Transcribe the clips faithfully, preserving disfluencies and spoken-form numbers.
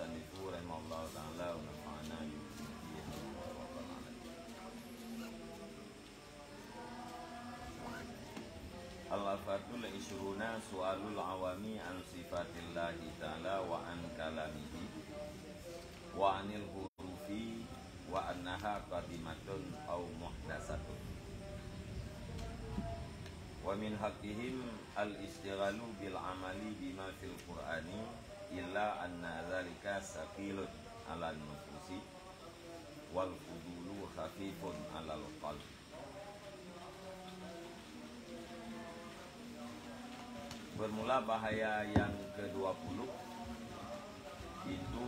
Musannifu rahimahullahu ta'ala wa nafa'ana bihi. Al-Afatul Ishruna, Su'alul Awami an sifatillahi ta'ala wa an kalamihi wa anil hurufi wa annaha qadimatun au muhdasatun. Wa min haqqihim al-istighalu bil amali bima fil Qur'ani, illa anna dzalika tsaqilun 'alan nufusi wal fudulu khafifun 'alal qalb. Bermula bahaya yang kedua puluh, itu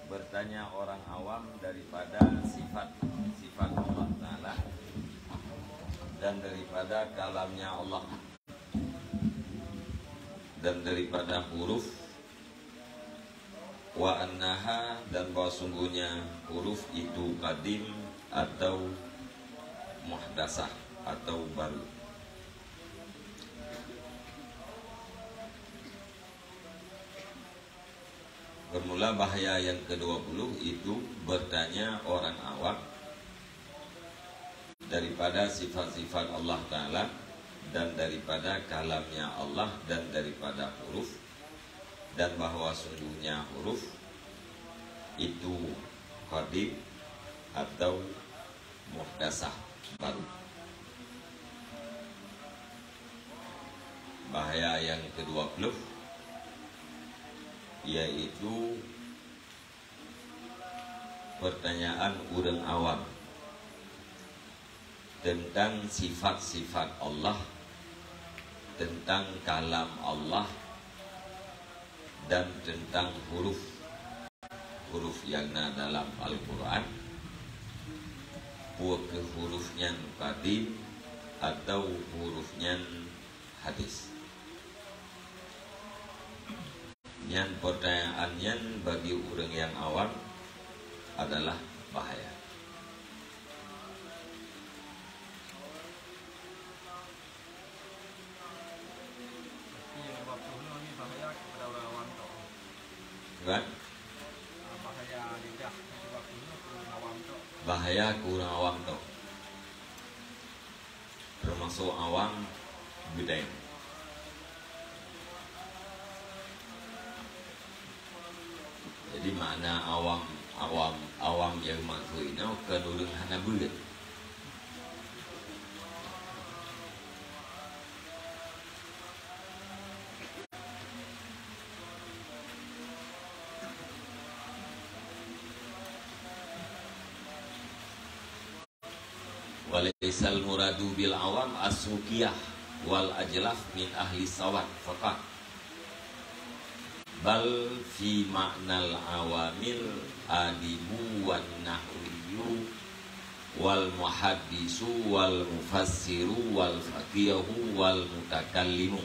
bertanya orang awam daripada sifat-sifat Allah Ta'ala dan daripada kalamnya Allah dan daripada huruf, wa annaha, dan bahwa sungguhnya huruf itu qadim atau muhdasah atau baru. Bermula bahaya yang kedua puluh itu bertanya orang awam daripada sifat-sifat Allah Ta'ala dan daripada kalamnya Allah dan daripada huruf, dan bahwa sungguhnya huruf itu qadim atau muhdasah, baru. Bahaya yang kedua puluh, yaitu pertanyaan ureuëng awam tentang sifat-sifat Allah, tentang kalam Allah, dan tentang huruf, huruf nyang na dalam Al-Qur'an, peu kheueh huruf nyan qadim atau huruf nyan hadis. Nyan, pertanyaan nyan bagi ureuëng nyang awam adalah bahaya. Tapi yang dua puluh nyoe ni bahaya kepada orang awam tu. Kan? Ah, bahaya lidah yang dua puluh nyoe keu ureuëng awam tu. Bahaya keu ureuëng awam tu. Termasuk awam geutanyoe. Jadi, makna awam, awam, awam nyang meukeue inoe keu ureuëng hana beuet. Wa laisal muradu bil awam as-suqiyah wal ajlaf min ahli sawad faqat. Bal fi ma'nal awamil adibu wan nahwiyyu wal muhaddisu wal mufassiru wal faqihu wal mutakallimu.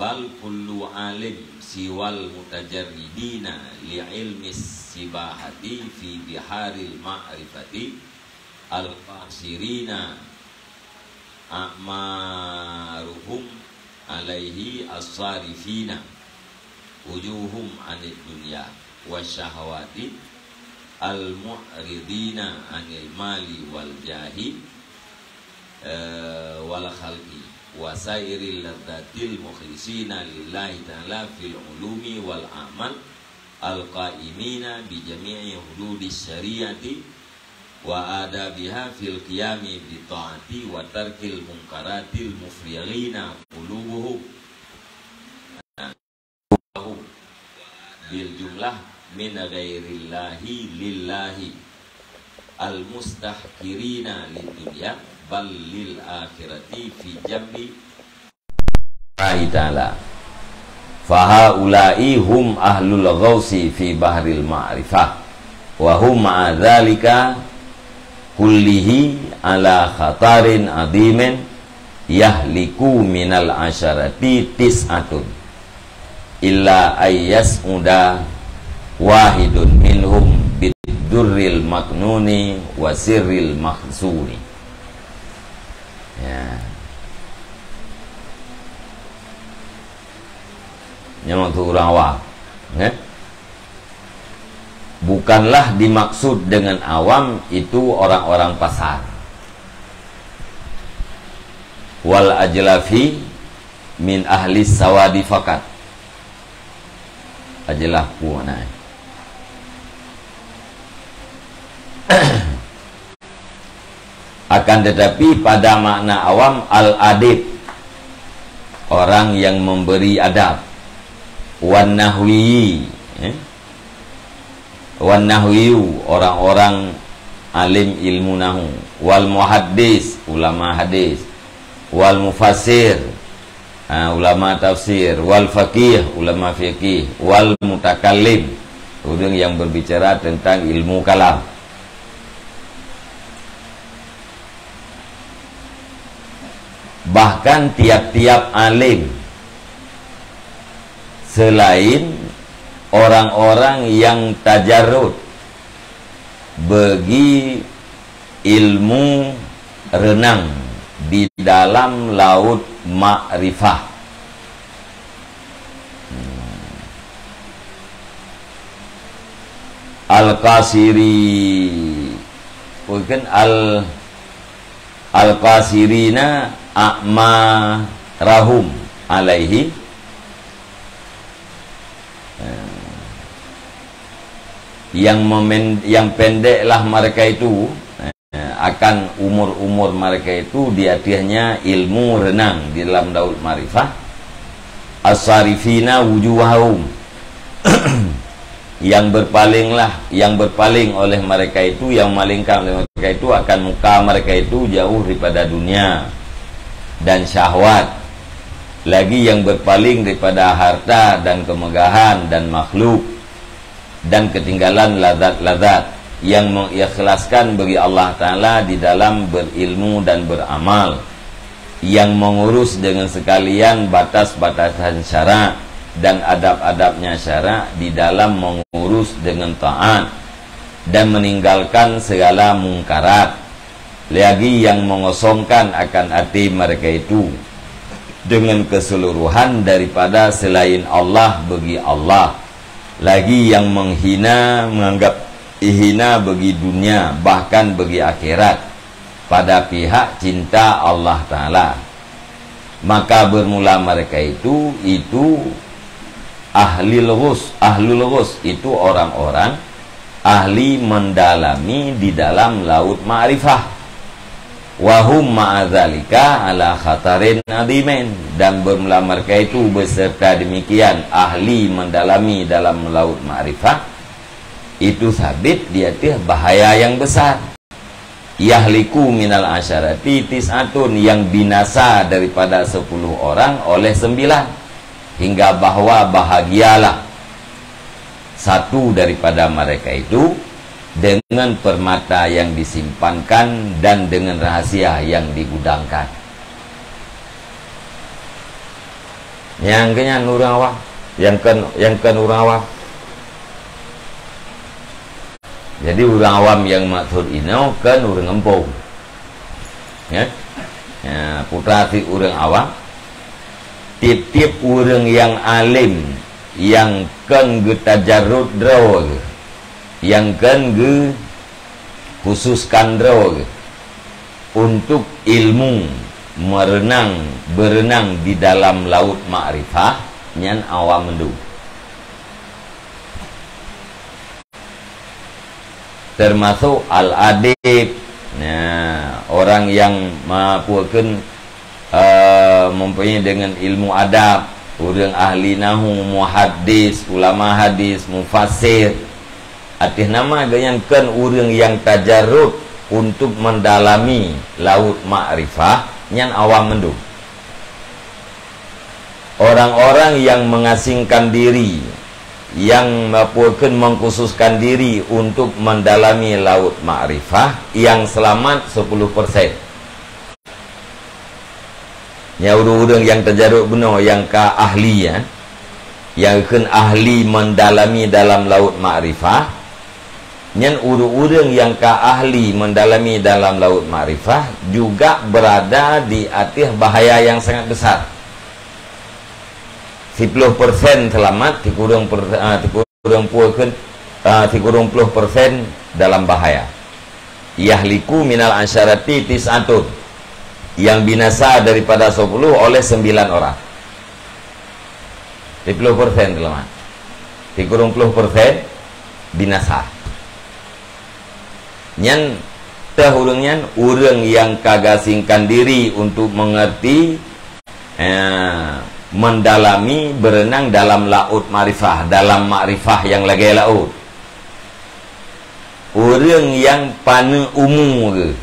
Bal kullu alim siwal mutajarridina li ilmi sibahati fi biharil ma'rifati al-qasirina a'maruhum alaihi as-sarifina wujuhum anid dunya wa syahawati al-mu'ridina anil mali wal jahi, eh, wal khalqi wa sairil ladzatil mukhlisina lillahi ta'ala fil ulumi wal a'mal al-qaimina bi jami'i hududis syariati wa adabiha fil qiyami bi ta'ati wa tarkil munkaratil mufrighina qulubuhum bil jumlah min ghairillahi lillahi al-mustahqirina lid dunya bal lil akhirati fi jambi Allahi ta'ala. Fahaula'i hum ahlul ghausi fi bahril ma'rifah wa hum ma'a dzalika kullihi ala khatarin adhimin yahliku minal asyarati tis'atun illa ayyas'uda wahidun minhum biddurril maknuni wa sirril makhzuni. Ya. Nyan maksud ureuëng awam. Eh? Bukanlah dimaksud dengan awam itu orang-orang pasar. Wal ajlafi min ahli sawadi fakat. Ajlaf peue makna? Akan tetapi, pada makna awam, al-adib, orang yang memberi adab. Wan nahwiyi, eh? Wan nahwiyu, orang-orang alim ilmu nahu. Wal muhaddis, ulama hadis. Wal mufassir, ha, ulama tafsir. Wal faqih, ulama fikih. Wal mutakallim, ureuëng yang berbicara tentang ilmu kalam. Bahkan tiap-tiap alim, selain orang-orang yang tajarrud bagi ilmu renang di dalam laut makrifah. Al-Qasiri, bukan al-, Al-Qasirina a'marahum alaihi. Yang memen-, yang pendeklah mereka itu, eh, akan umur-umur mereka itu di atasnya ilmu renang di dalam laut makrifah. As-sarifina wujuhahum, yang berpalinglah, yang berpaling oleh mereka itu, yang memalingkan oleh mereka itu akan muka mereka itu jauh daripada dunia dan syahwat, lagi yang berpaling daripada harta dan kemegahan dan makhluk, dan ketinggalan lazat-lazat, yang mengikhlaskan bagi Allah Ta'ala di dalam berilmu dan beramal, yang mengurus dengan sekalian batas-batasan syarak dan adab-adabnya syarak di dalam mengurus dengan taat, dan meninggalkan segala mungkarat, lagi yang mengosongkan akan até mereka itu dengan keseluruhan daripada selain Allah bagi Allah, lagi yang menghina, menganggap hina bagi dunia, bahkan bagi akhirat, pada pihak cinta Allah Ta'ala. Maka bermula mereka itu, itu ahlil ghus, ahlul ghus, itu orang-orang ahli mendalami di dalam laut makrifah. Wahum ma'adzalika ala khatarin azimin. Dan bermula mereka itu beserta demikian ahli mendalami dalam laut makrifah, itu sabit di atas bahaya yang besar. Yahliku minal asyarati tis'atun, yang binasa daripada sepuluh orang oleh sembilan, hingga bahwa bahagialah satu daripada mereka itu dengan permata yang disimpankan dan dengan rahasia yang digudangkan. Nyang keu nyan ureuëng awam, nyang kon, nyang kon ureuëng awam. Jadi, ureuëng awam nyang maksud inoe kon ureuëng gampông. Ya? Ya, putra si ureuëng awam. Tiep-tiep ureuëng nyang alim, nyang kon geutajarrud droe geuh, nyang kon geukhususkan droe geuh untuk ilmu merenang, berenang di dalam laut makrifah, nyan awam mandum. Termasuk al-adib. Nah, orang yang ma-, peue kheun, eh, mempunyai dengan ilmu adab, ureuëng ahli nahu, muhaddis, ulama hadis, mufassir. Ateueh nama geuhnyan kon ureuëng nyang tajarrud untuk mendalami laut makrifah, nyan awam mandum. Orang-orang yang mengasingkan diri, yang, peue kheun, mengkhususkan diri untuk mendalami laut makrifah, yang selamat sepuluh persen. Nyan ureuëng-ureuëng nyang tajarrud bunoe, nyang ka ahli, ya. Nyang kheun ahli mendalami dalam laut makrifah. Nyan ureuëng-ureuëng nyang ka ahli mendalami dalam laut makrifah juga berada di ateueh bahaya nyang sangat besar. Siploh persen seulamat, sikureueng per-, ah, sikureueng ploh ken-, ah, sikureueng ploh persen dalam bahaya. Yahliku minal asyarati tis'atun, yang binasa daripada sepuluh oleh sembilan orang. Siploh persen seulamat. Sikureueng ploh persen binasa. Nyan teuh ureuëng nyan, ureuëng nyang ka gasingkan diri untuk mengerti, eh, mendalami, berenang dalam laut makrifah, dalam makrifah nyang lagée laut. Ureuëng nyang paneuk umu geuh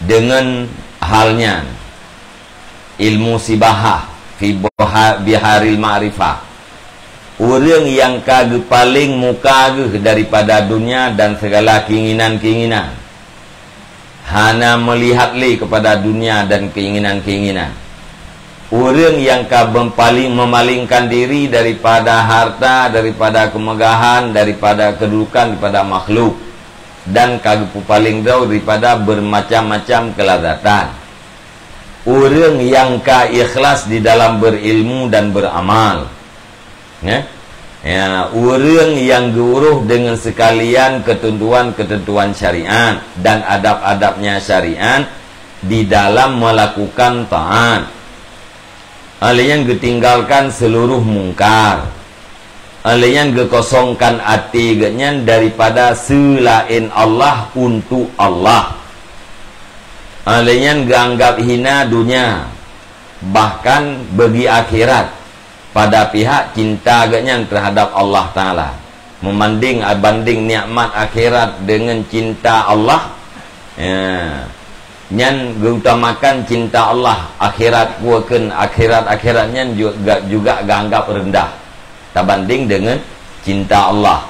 deungon hal nyan, ilmu sibahah fi boha-, biharil ma'rifah. Ureuëng nyang ka geupaleng muka geuh daripada dunia dan segala keinginan-keinginan. Hana melihat lé kepada dunia dan keinginan-keinginan. Ureuëng nyang ka mempaling-, memalingkan diri daripada harta, daripada kemegahan, daripada kedudukan, daripada makhluk, dan ka geupeupaléng droe daripada bermacam-macam kelazatan. Ureuëng nyang ka ikhlas di dalam berilmu dan beramal. Ya. Ya, ureuëng nyang geuuroh dengan sekalian ketentuan-ketentuan syariat dan adab-adabnya syariat di dalam melakukan taat. Alaiyan geutinggalkan seluruh mungkar. Alaiyan geukosongkan até geuhnyan daripada seulaén Allah untuk Allah. Alaiyan geuanggap hina dunia, bahkan bagi akhirat, pada pihak cinta geuhnyan terhadap Allah Taala. Meubanding, banding nikmat akhirat dengan cinta Allah, ya, nyan geuutamakan cinta Allah, akhirat pue kheun akhirat-akhirat nyan juga, juga geuanggap rendah tabanding dengan cinta Allah.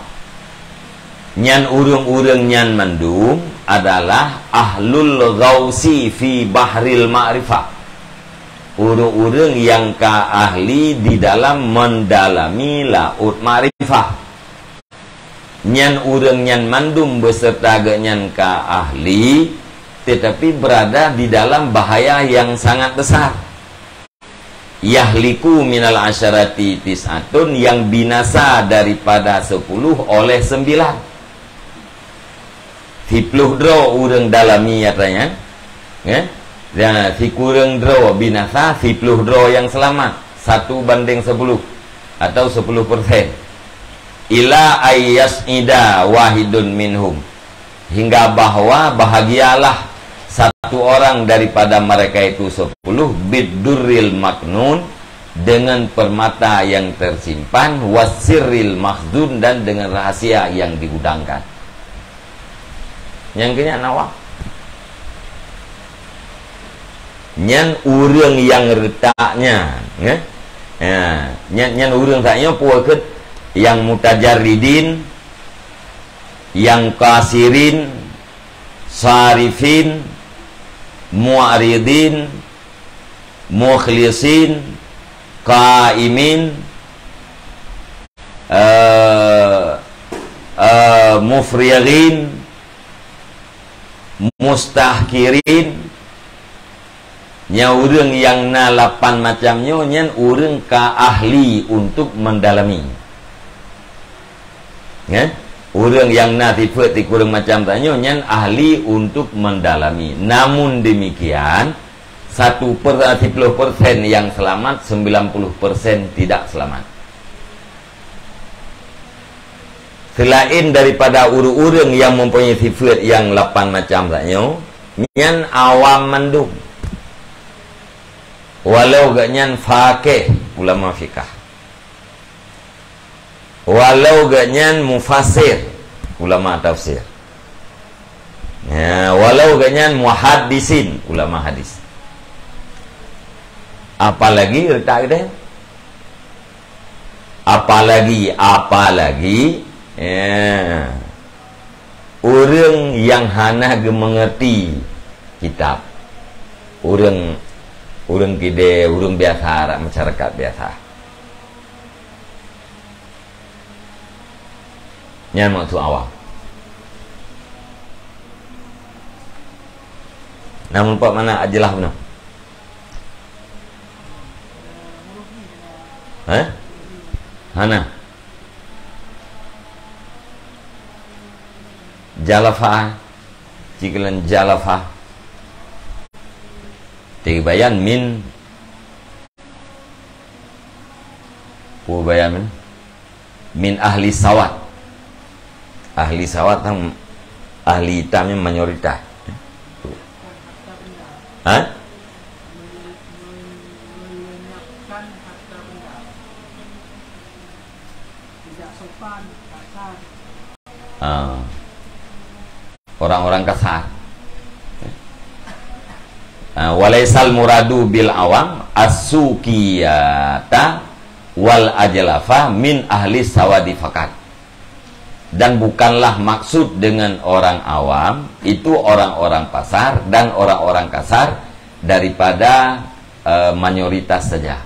Nyan ureuëng-ureuëng nyan mandum adalah ahlul ghausi fi bahril ma'rifah. Ureuëng-ureuëng nyang ka ahli di dalam mendalami laut makrifah. Nyan ureuëng nyan mandum beserta geuhnyan ka ahli, tetapi berada di dalam bahaya yang sangat besar. Yahliku minal asyarati tis'atun, yang binasa daripada sepuluh oleh sembilan. Siploh droe ureuëng dalami nyata nyan, ya. Dan sikureueng droe binasa, siploh droe nyang seulamat, satu banding sepuluh atau sepuluh persen. Ila ayyas ida wahidun minhum, hingga bahwa bahagialah satu orang daripada mereka itu sepuluh, biddurril maknun, dengan permata yang tersimpan, wasirril makhzun, dan dengan rahasia yang digudangkan. Nyang keu nyan awak. Nyan ureuëng nyang reutak nyan, eh? Ya, nyan, nyan ureuëng sak nyoe pue kheun nyang mutajarridin, nyang kasirin, sarifin, mu'ridin, mukhlisin, qaimin, eh, eh, mufrighin, mustahkirin. Nyan ureuëng nyang na lapan macam nyoe, nyan ureuëng ka ahli untuk mendalami. Ya? Ureuëng nyang na sifeuet sikureueng macam tanyoe nyan ahli untuk mendalami. Namun demikian, satu per-, siploh persen nyang seulamat, sembilan puluh persen tidak seulamat. Seulaén daripada ureuëng-ureuëng nyang mempunyai sifeuet nyang lapan macam tanyoe, nyan awam mandum. Walau geuhnyan faqih, ulama fikah. Walau geuhnyan mufassir, ulama tafsir. Ya, walau geuhnyan muhaddisin, ulama hadis. Apalagi reutak geude. Apalagi, apalagi, ya, ureuëng nyang hana geumeungeurti kitab. Ureuëng, ureuëng kidée, ureuëng biasa, masyarakat biasa. Nyan maksud awam. Namun pak mana ajalah beuna? Eh? Hana. Jalafa, cikeulan jalafa. Tibayan min, peue bayan min? Min ahli sawad. Ahli sawad tam, ahli itam nyan mayoritas. Ha? Ah. Orang-orang kasar. Ah, walaisal muradu bil awam as-suqiyata wal ajlafa min ahli sawadi fakat. Dan bukanlah maksud dengan orang awam itu orang-orang pasar dan orang-orang kasar daripada, eh, mayoritas saja,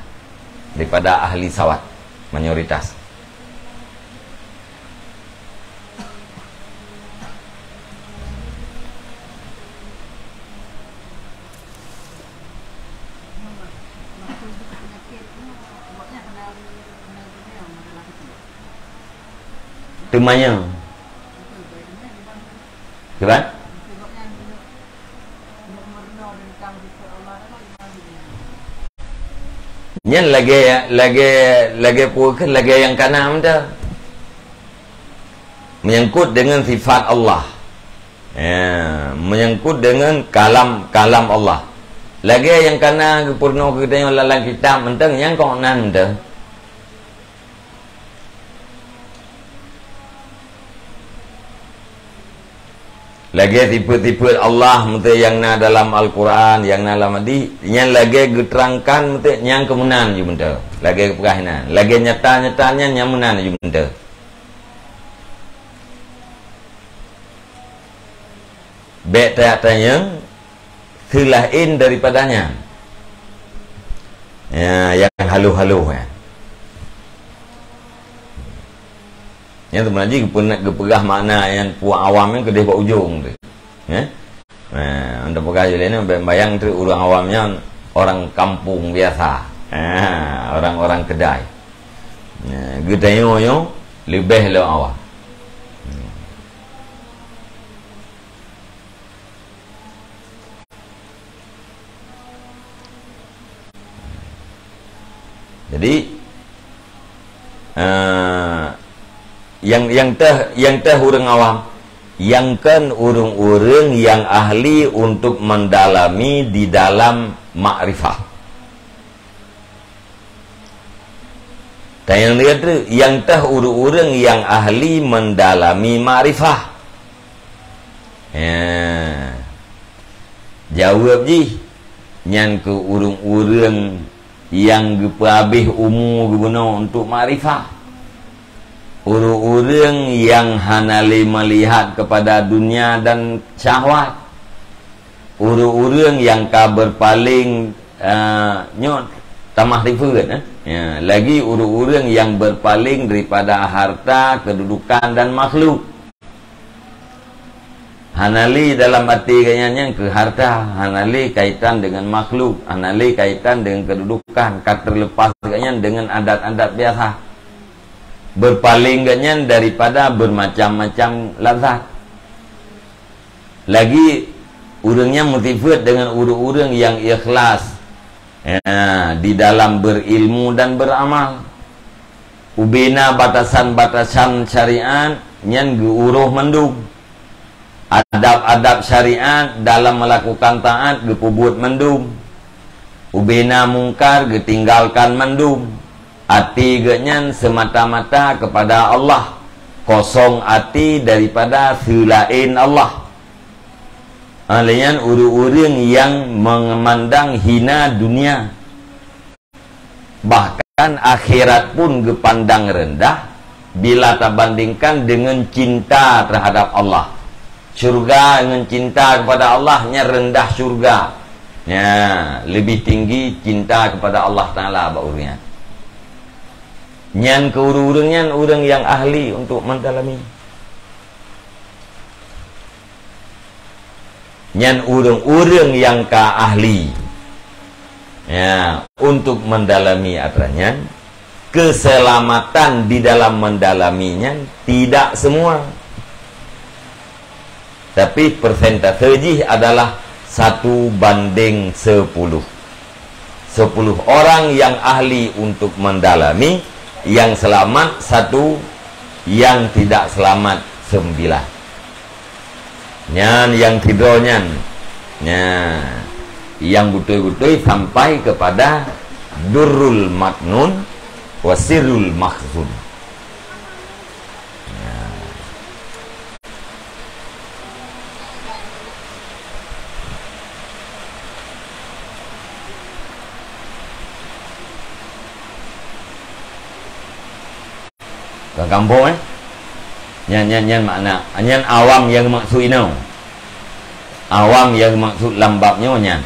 daripada ahli sawad, mayoritas. Teumanyong. Kiban? Nyan lagèe, lagèe, lagèe peue kheun, lagèe nyang kana mantong. Menyangkut dengan sifat Allah. Ya, menyangkut dengan kalam, kalam Allah. Lagèe nyang kana geupeurunoe keu geutanyoe lam kitab mantong, nyan kok nan mantong. Lagèe sifeut-sifeut Allah meuteuk nyang na dalam Al-Quran, nyang na lam hadis, nyan lagèe geuterangkan meuteuk nyang keumeunan ju meuteuk. Lagèe geupeugah inan, lagèe nyata-nyata nyan nyang meunan ju meuteuk. Bèk ta-, tanyong seulaén daripada nyan. Ya, nyang haloh-haloh, ya. Nyan teuma jih geupeuna-, geupeugah makna nyan peue awam nyan keudeh bak ujong tu. Ya? Nah, untuk peugah lé nyan, bayang tu ureueng awam nyan orang kampung biasa. Ha, orang-orang keudai. Nah, geutanyoe nyoe leubeh lom awam. Jadi, eh, nyang, nyang teuh, nyang teuh ureueng awam, nyang kon ureueng-ureueng nyang ahli untuk mendalami di dalam makrifah. Tanyong lagèe tu, nyang teuh ureueng-ureueng nyang ahli mendalami makrifah. Ya. Jaweueb jih, nyan keuh ureueng-ureueng nyang geupeuhabéh umu geubunoe untuk makrifah. Ureueng-ureueng nyang hana lé meulihat keupada dunia dan syahwat. Ureueng-ureueng nyang ka beurpaléng, eh, nyoe tamah sifeut, eh. Ya, lagi ureueng-ureueng nyang beurpaléng daripada harta, keududukan dan makhluk. Hana lé dalam até geuhnyan nyan keu harta, hana lé kaitan deungon makhluk, hana lé kaitan deungon keududukan, ka teuleupah geuhnyan deungon adat-adat biasa. Beurpaléng geuhnyan daripada beurmacam-macam lazat. Lagi ureueng nyan meusifeuet deungon ureueng-ureueng nyang ikhlas, ya, di dalam beurilmu dan beuramal. Ubena batasan-batasan syariat nyan geuuroh mandum. Adab-adab syariat dalam melakukan taat geupeubuet mandum. Ubena mungkar geutinggalkan mandum. Até geuhnyan seumata-mata keupada Allah, kosong até daripada seulaén Allah. Ha, lé nyan ureueng-ureueng nyang meumandang hina dunia. Bahkan akhirat pun geupandang reundah bila tabandingkan deungon cinta teuhadap Allah. Syurga ngon cinta keupada Allah nyan reundah syurga. Ya, leubeh tinggi cinta keupada Allah Taala bak ureueng nyan. Nyan keuh ureueng-ureueng nyan ureueng nyang ahli untuk mendalami. Nyan ureueng-ureueng nyang ka ahli, ya, untuk mendalami atra nyan, Keselamatan di dalam mendalami nyan tidak semua. Tapi persentase jih adalah satu banding sepuluh. Sepuluh orang yang ahli untuk mendalami, yang selamat satu, yang tidak selamat sembilan. Nyan nyang sidroe nyan. Nyan nyang beutôi-beutôi sampai kepada Durrul Maknun wa Sirrul Makhzun. Nyan. Ka gampông, eh? Nyan, nyan, nyan makna. Nyan awam nyang maksud inoe. Awam nyang maksud lam bab nyoe nyan.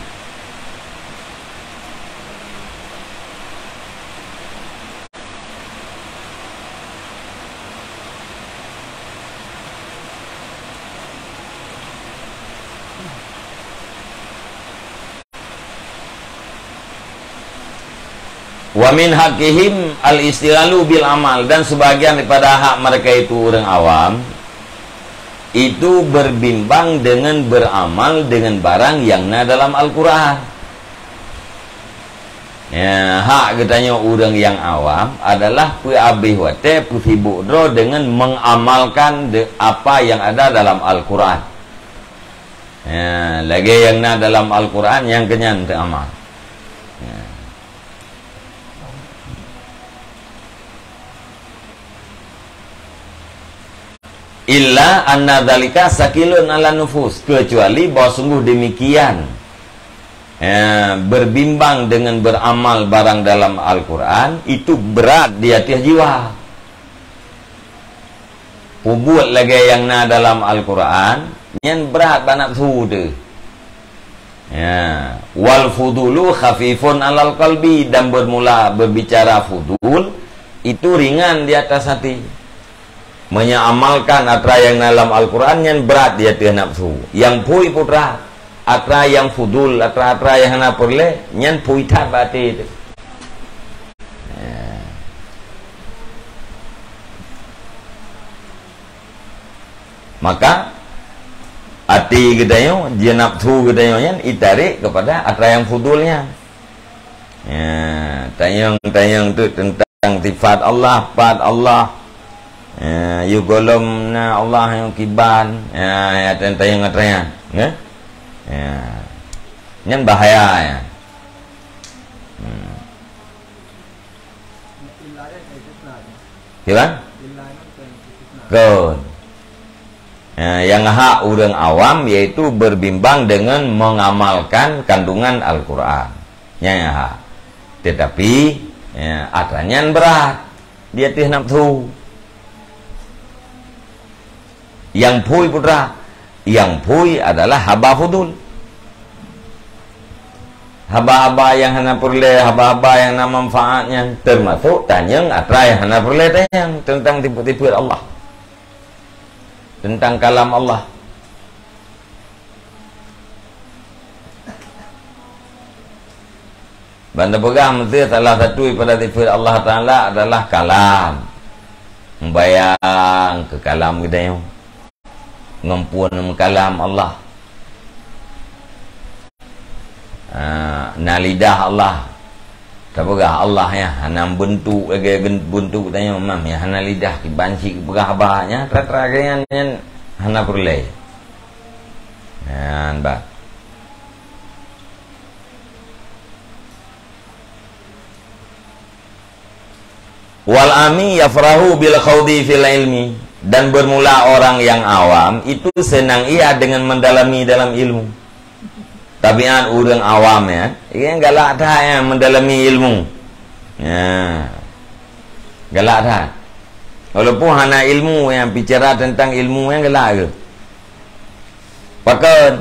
Wa min haqqihim al-istighalu bil amal, dan sebagian daripada hak mereka itu, ureuëng awam, itu berbimbang dengan beramal dengan barang yang na dalam Al-Quran. Ya, hak geutanyoe ureuëng nyang awam adalah peuabéh watée, peusibok droe dengan mengamalkan de-, apa yang ada dalam Al-Quran. Ya, lagée nyang na dalam Al-Quran, nyang keunyan teuamal. Ya. Illa anna dzalika saqilun 'alan nufus, kecuali bahwa sungguh demikian, ya, berbimbang dengan beramal barang dalam Al-Quran, itu berat di ateueh jiwa. Peubuet lagée nyang na dalam Al-Quran, nyan brat bak nafsu teuh. Ya, wal fudulu khafifun 'alal qalbi, dan bermula berbicara fudul, itu ringan di atas hati. Meunyoe amalkan atra nyang na lam Al-Quran, nyan brat di ateueh nafsu. Nyang phui putra, atra nyang fudul, atra-atra nyang hana peureulée, nyan phui that bak até teuh. Ya. Maka, até geutanyoe, nafsu geutanyoe nyan itarek kepada atra nyang fudul nyan. Ya, tanyong-tanyong tu tentang sifat Allah, pat Allah. Ya, yôh gohlom na Allah nyang kiban. Ya, ya, tanyong-tanyong atra nyan. Ya? Ya. Nyan bahaya, ya. Hmm. Kiban? Kon. Ya, nyang hak ureuëng awam yaitu berbimbang dengan mengamalkan kandungan Al-Quran. Nyan nyang hak. Tetapi, ya, atra nyan brat di ateueh nafsu. Nyang phui putra, nyang phui adalah haba fudul. Haba-haba nyang hana peureulée, haba-haba nyang na manfaat nyan, termasuk tanyong atra nyang hana peureulée tanyong tentang sifeut-sifeut Allah, tentang kalam Allah. Ban tapeugah, meusti salah satu daripada sifeut Allah Taala adalah kalam. Membayang ke kalam geutanyoe. Ngon phon meukalam Allah. Ha, na lidah Allah. Tapeugah Allah nyan hana beuntuk lagée gen-, beuntuk tanyoe, mam nyan hana lidah, kiban cit geupeugah haba nyan, atra-atra lagée nyan, nyan hana peureulée. Nyan bah. Wal ami yafrahu bil khaudi fil ilmi, dan bermula orang yang awam itu senang ia dengan mendalami dalam ilmu. Tabiat ureuëng awam, ya, ia galak that, ya, mendalami ilmu. Ya. Galak that. Walaupun hana ilmu, ya, bicara tentang ilmu, ya, galak ke? Pakon?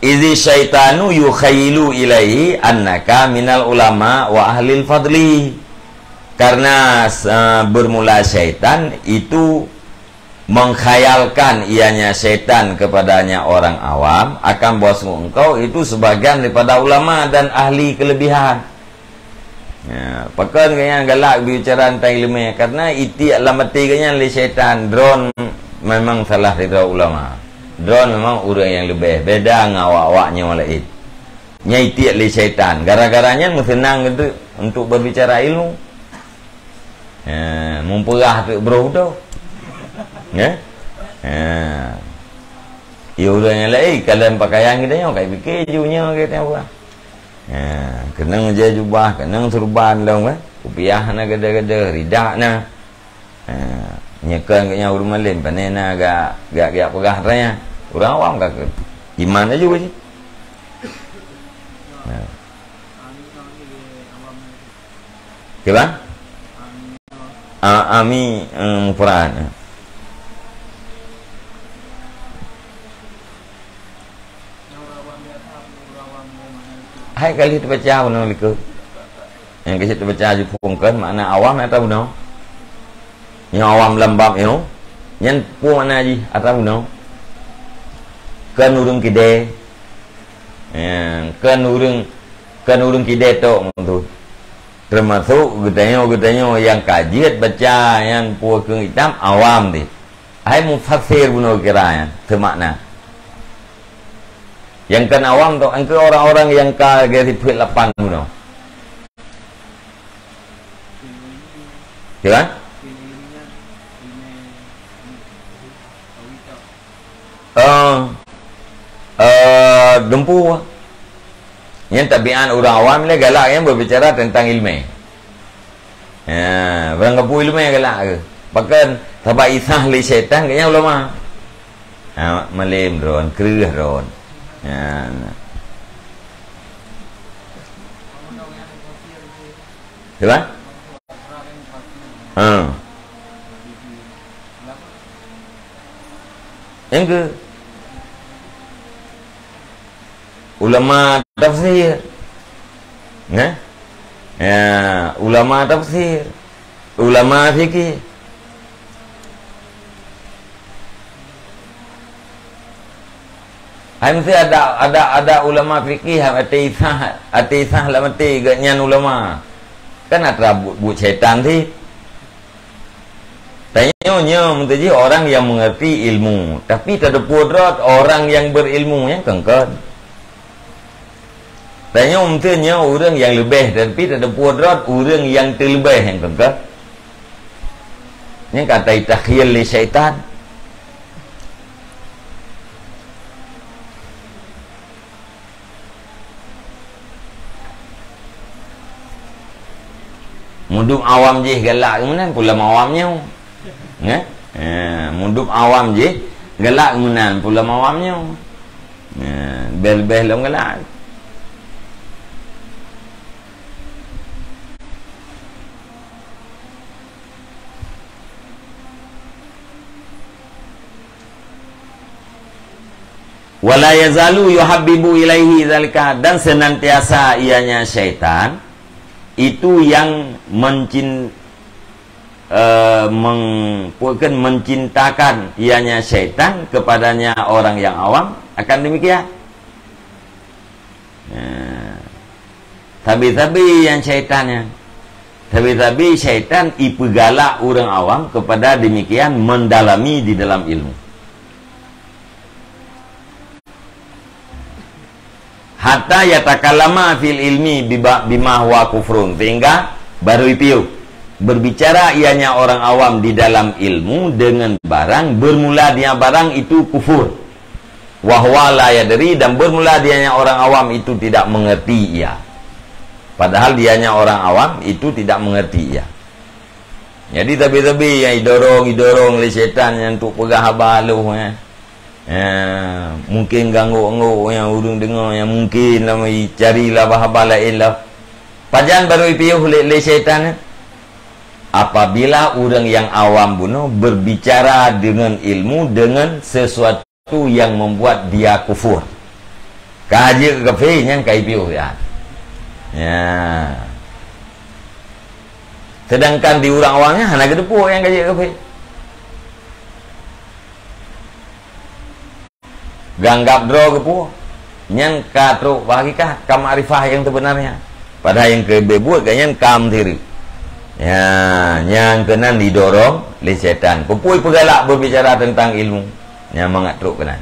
Izi syaitanu yukhayyilu ilaihi annaka minal ulama wa ahlil fadli. Karena, eh, bermula syaitan itu mengkhayalkan ianya syaitan kepadanya orang awam akan bahwasungguh engkau itu sebagian daripada ulama dan ahli kelebihan. Ya, pakon gobnyan galak bicara tentang ileumèe? Karena itiek lam até gobnyan lé syaitan, droen memang salah sidroe ulama. Droen memang ureueng nyang leubeh, beda ngon awak-awak nyoe laén. Nyan itiek lé syaitan. Gara-gara nyan meuseunang geuh untuk berbicara ilmu. Ha, meupeugah teuk broh tu. Ya? Ha. Ya, ureueng nyang laén, kalon pakaian geutanyoe, ka pike ju nyoe geutanyoe peugah. Ha, keunong ijeh jubah, keunong seureuban lom kan. Kupiah na gada-gada, ridak na. Ha, nyoe kon geutanyoe ureueng malém, pane na gak, gak, gak peugah raya. Ureueng awam ka keu. Iman laju cit. Ha. Kiban? A-, ami, eh, mufrad. Hai kali teubaca bunoe likot. Nyang keuh teubaca jipungkeun makna awam atra bunoe. Nyang awam lam bab nyoe, nyan peue makna jih atra bunoe? Kon ureueng kidée. Ya, kon ureueng, kon ureueng kidée tok meutu. Teumasok geutanyoe-geutanyoe nyang ka jeuet baca nyan peue keuh kitab awam deh. Hai mufasir bunoe kira nyan, teumakna. Nyang kon awam tu, engkeu orang-orang nyang ka garis peuet lapan bunoe. Ya kan? Eh, eh, dumpu. Nyan tabiat ureueng awam lé galak nyang berbicara tentang ilmu. Ha, barang gapu ileumèe galak keuh. Pakon sabab isah lé syaitan geuhnyan ulama. Ha, malém droen, kreueh droen. Ha, na. Siapa? Ha. Nyang keuh. Ulama tafsir. Nah? Ya, ulama tafsir. Ulama fikih. Hai meusti ada, ada, ada ulama fikih, até isah, até isah lam até geuhnyan ulama. Kan atra buet, buet syaitan cit. Tanyoe nyoe meuteujih orang yang mengerti ilmu, tapi teudeupue droe orang yang berilmu nyan kon-kon. Tanyoe meuteujih nyoe ureueng yang leubeh, tapi teudeupue droe ureueng yang teuleubeh nyan kon-kon. Nyan ka tatakhyil lé syaitan. Mudup awam jih galak keu meunan, peue lom awam nyoe. Nggak? Eh, mudup awam jih galak keu meunan, peue lom awam nyoe. Eh, beh-beh lom galak. "Wala yazalu yuhabbibu ilaihi zalika," dan senantiasa ianya syaitan itu yang mencin-, eh, meng-, bukan, mencintakan ianya syaitan kepadanya orang yang awam akan demikian. Nah. Sabe-sabe nyang syaitan nyan. Sabe-sabe syaitan ipeugalak ureueng awam kepada demikian mendalami di dalam ilmu. Hatta yatakalama fil ilmi biba-, bima huwa kufrun. Sehingga baru ipiôh. Berbicara ianya orang awam di dalam ilmu dengan barang, bermula dengan barang itu kufur. Wa huwa la yadri, dan bermula dianya orang awam itu tidak mengerti ia. Padahal dianya orang awam itu tidak mengerti ia. Jadi, sabe-sabe nyang idorong, idorong lé syaitan nyan untuk peugah haba haloh nyan. Ya, mungkin ganggu-ganggu nyang ureueng deungoe nyan, mungkin lom icari lah haba laén lah. Pajan baru ipiôh lé, lé syaitan nyan? Apabila ureueng nyang awam bunoe berbicara dengan ilmu, dengan sesuatu yang membuat dia kufur. Ka jeuet keu kafé, nyan ka ipiôh ya. Ya. Sedangkan di ureueng awam nyan hana geuteupeue nyang ka jeuet keu kafé. Geuanggap droe keu peue, nyan ka trok bak hakikat, ka makrifah nyang seubeunarnya. Padahai nyang keuleubeh buet gobnyan ka meusireuk. Ya, nyang keunan didorong lé syaitan. Peue peugalak berbicara tentang ilmu? Nyang mangat trok keunan.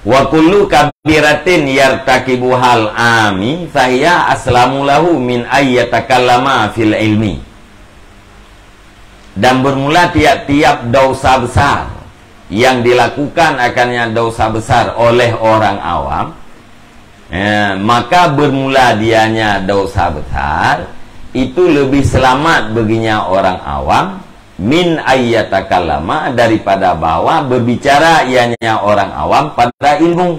"Wa kullu kabiratin yartakibuhal ami fahiya aslamu lahu min ay yatakallama fil ilmi." Dan bermula tiap-tiap dosa besar yang dilakukan akannya dosa besar oleh orang awam, eh, maka bermula dianya dosa besar itu lebih selamat baginya orang awam min ayyatakallama daripada bahwa berbicara ianya orang awam pada ilmu.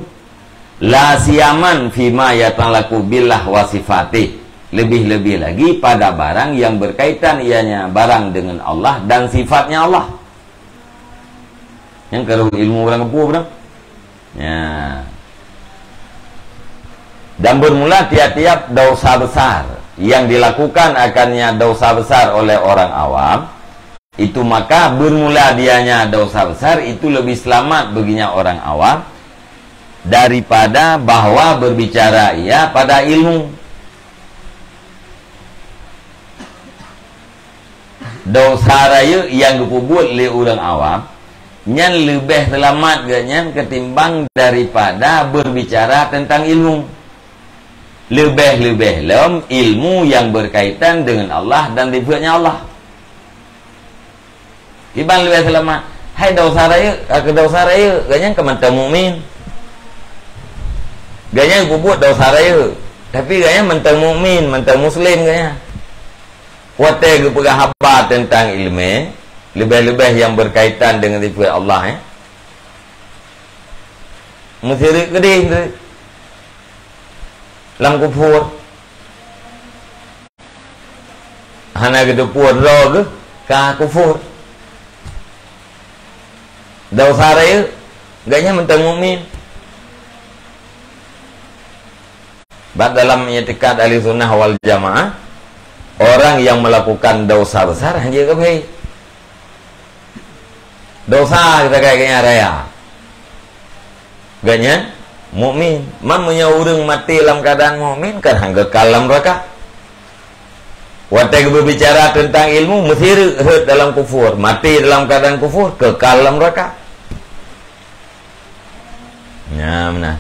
La siyaman fima yatalaku billah wa sifatih. Lebih-lebih lagi pada barang yang berkaitan ianya barang dengan Allah dan sifatnya Allah. Nyang ka rhot ilmu ureuëng keupeue beudôh? Ya. Dan bermula tiap-tiap dosa besar yang dilakukan akannya dosa besar oleh orang awam, itu maka bermula dianya dosa besar itu lebih selamat baginya orang awam daripada bahwa berbicara ia pada ilmu. Dosa rayeuk nyang geupeubuet lé ureuëng awam, nyan leubeh seulamat geuhnyan keutimbang daripada berbicara teuntang ilmu. Leubeh-leubeh lom ilmu nyang berkaitan dengan Allah dan sifat-Nya Allah. Kiban leubeh seulamat, hai dosa rayeuk, ka keu dosa rayeuk, geuhnyan ka mantong mukmin. Geuhnyan geupeubuet dosa rayeuk, tapi geuhnyan mantong mukmin, mantong muslim geuhnyan. Watée geupeugah haba teuntang iéleumé, leubeh-leubeh nyang berkaitan dengan sifat Allah, eh, meusireuk keudeh lam kufur. Hana geuteupeue droe geuh ka kufur. Dosa rayeuk, geuhnyan mantong mukmin. Bak dalam i'tikad Ahli Sunnah wal Jamaah, orang yang melakukan dosa besar hana jeuet keu kafé. Dosa geutanyoe geuhnyan raya. Geuhnyan mukmin. Man meunyoe ureuëng maté lam keuadaan mukmin, kan han geukal lam neuraka. Watée geubeubicara teuntang ilmu, meusireuk rhot dalam kufur, maté dalam keuadaan kufur, keukal lam neuraka. Nyan meunan.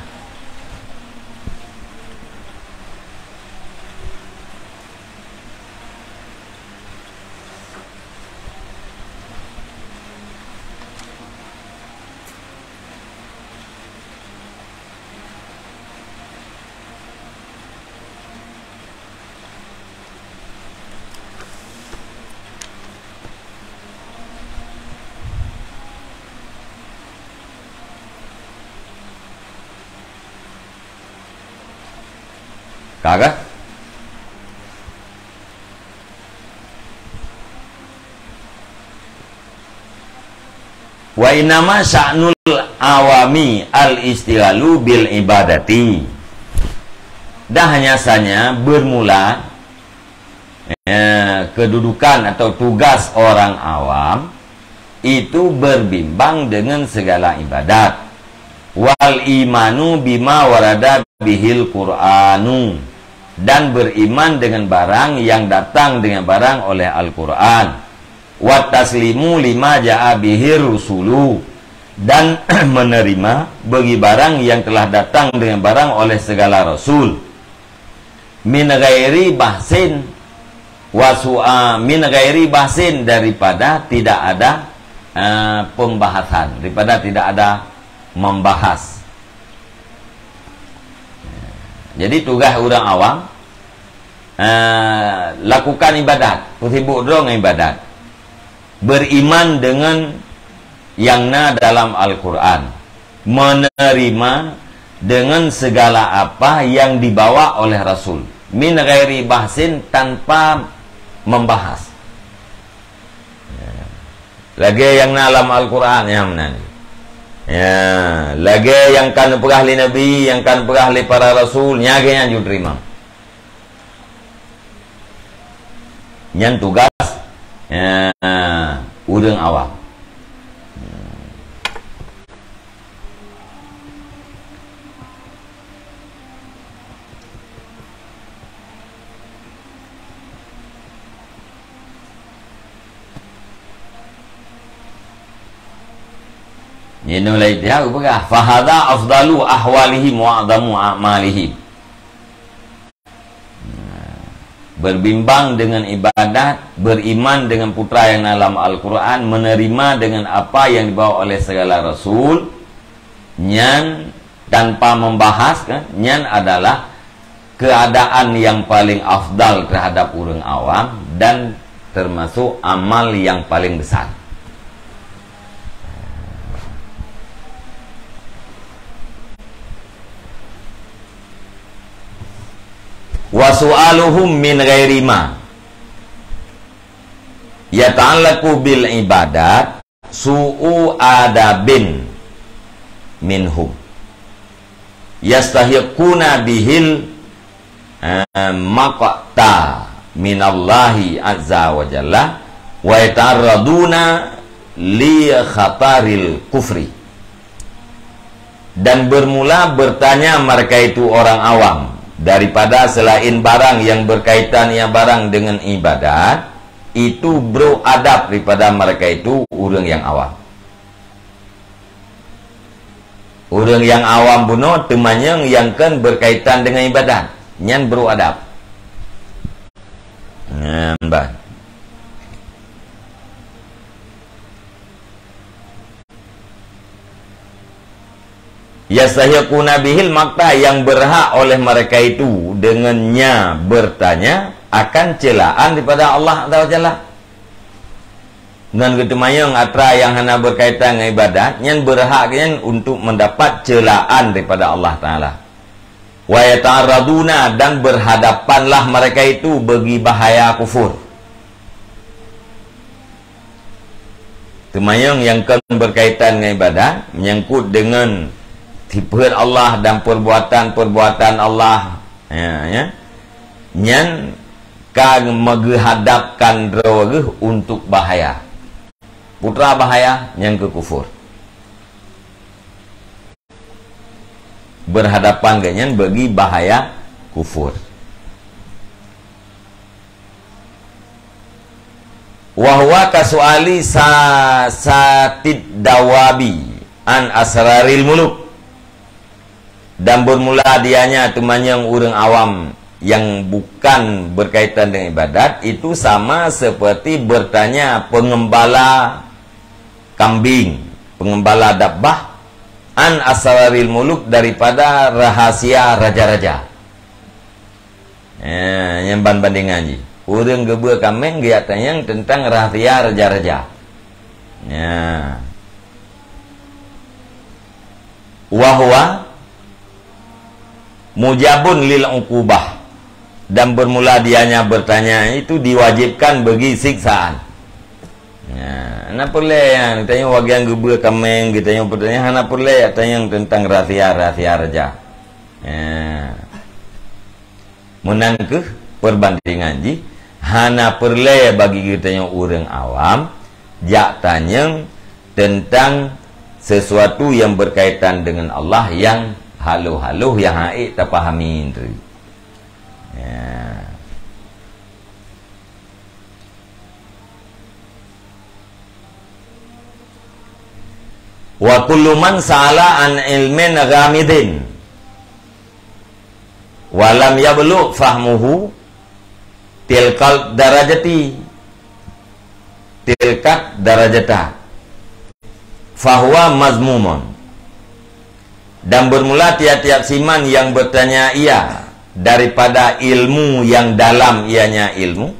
Ka kah? Wa innama sya'nul awami al-istighalu bil ibadati. Dan hanya saja bermula, eh, kedudukan atau tugas orang awam itu berbimbang dengan segala ibadat. Wal imanu bima warada bihil Qur'anu, dan beriman dengan barang yang datang dengan barang oleh Al-Quran. Wa taslimu lima ja'a bihir rusulu, dan menerima bagi barang yang telah datang dengan barang oleh segala rasul. Min ghairi bahsin wa su'a, min ghairi bahsin, daripada tidak ada, eh, pembahasan, daripada tidak ada membahas. Jadi tugas ureuëng awam, eh, lakukan ibadat, peusibok droe ngon ibadat. Beriman dengan yang na dalam Al-Quran, menerima dengan segala apa yang dibawa oleh Rasul, min ghairi bahsin, tanpa membahas. Ya. Lagée nyang na lam Al-Quran nyang meunan. Ya, lagée nyang ka neupeugah lé Nabi, nyang ka neupeugah lé para rasul, nyan lagée nyan jeuet teurimong. Nyan tugaih, ya, ureuëng awam. Nyoe lagée dia peugah, "Fahadha afdalu ahwalihim wa a'zamu a'malihim." Berbimbang dengan ibadat, beriman dengan putra yang dalam Al-Quran, menerima dengan apa yang dibawa oleh segala rasul, nyan tanpa membahas, kan, nyan adalah keadaan yang paling afdal terhadap ureuëng awam dan termasuk amal yang paling besar. Wa su'aluhum min ghairi ma yata'allaqu bil ibadat su'u adabin minhum yastahiquna bihil, eh, maqta minallahi azza wa jalla wa yata'arraduna li khataril kufri. Dan bermula bertanya mereka itu orang awam daripada selain barang yang berkaitan ia barang dengan ibadat, itu brok adab daripada mereka itu ureuëng nyang awam. Ureuëng nyang awam bunoe teumanyong nyang kon berkaitan dengan ibadat, nyan brok adab. Nyan ban. Yastahiquna bihil maqta, yang berhak oleh mereka itu dengannya bertanya akan celaan daripada Allah Azza wa Jalla. Ngon geuteumanyong atra nyang hana berkaitan ngon ibadat, nyan berhak nyan untuk mendapat celaan daripada Allah Taala. Wa yata'arraduna, dan berhadapanlah mereka itu bagi bahaya kufur. Teumanyong nyang kon berkaitan ngon ibadat, menyangkut dengan sifeut Allah dan perbuatan-perbuatan Allah, ya, ya. Nyan ka meugeuhadapkan droe geuh untuk bahaya. Putra bahaya nyang keu kufur. Berhadapan geuh nyan bagi bahaya kufur. Wa huwa kasu'ali sa-, satid dawabi an asraril muluk. Dan bermula dianya teumanyong ureuëng awam nyang bukan berkaitan dengan ibadat, itu sama seperti bertanya pengembala kambing, pengembala dabbah, an asraril muluk, daripada rahasia raja-raja. Eh, nyang ban bandingan jih. Ureuëng geubeue kaméng geujak tanyong teuntang rahasia raja-raja. Ya. Wa huwa mujabun lil uqubah. Dan bermula dianya bertanya itu diwajibkan bagi siksaan. Ya, hana peureulée nyan, geutanyong bagian geubeue kaméng, geutanyong pertanyaan, hana peureulée tanyong teuntang rahasia-rahasia raja. Ya. Meunan kheueh perbandingan jih, hana peureulée bagi geutanyoe ureuëng awam jak tanyong teuntang sesuatu nyang berkaitan dengan Allah nyang haloh-haloh nyang hana ék tapahami teuk. Ya. Wa kullu man sa'ala an ilmin ghamidin wa lam yablugh fahmuhu tilkal darajati, tilkat darajata, fahuwa mazmumun. Dan bermula tiap-tiap siman yang bertanya ia daripada ilmu yang dalam ianya ilmu,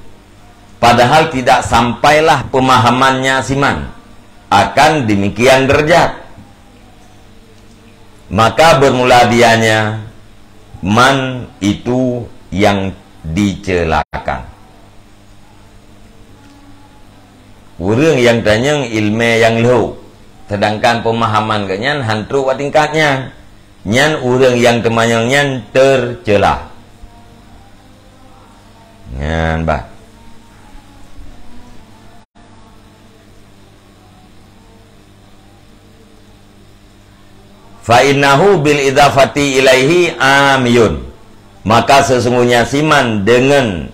padahal tidak sampailah pemahamannya siman akan demikian derajat. Maka bermula dianya man itu yang dicelakan. Ureuëng nyang tanyong iéleumé nyang lhok, Sedangkan pemahaman geuh nyan han trok bak tingkat nyan. Nyan ureuëng nyang teumanyong nyan teucela. Nyan bah. Fa innahu bil idafati ilaihi amiyun. Maka sesungguhnya siman dengan,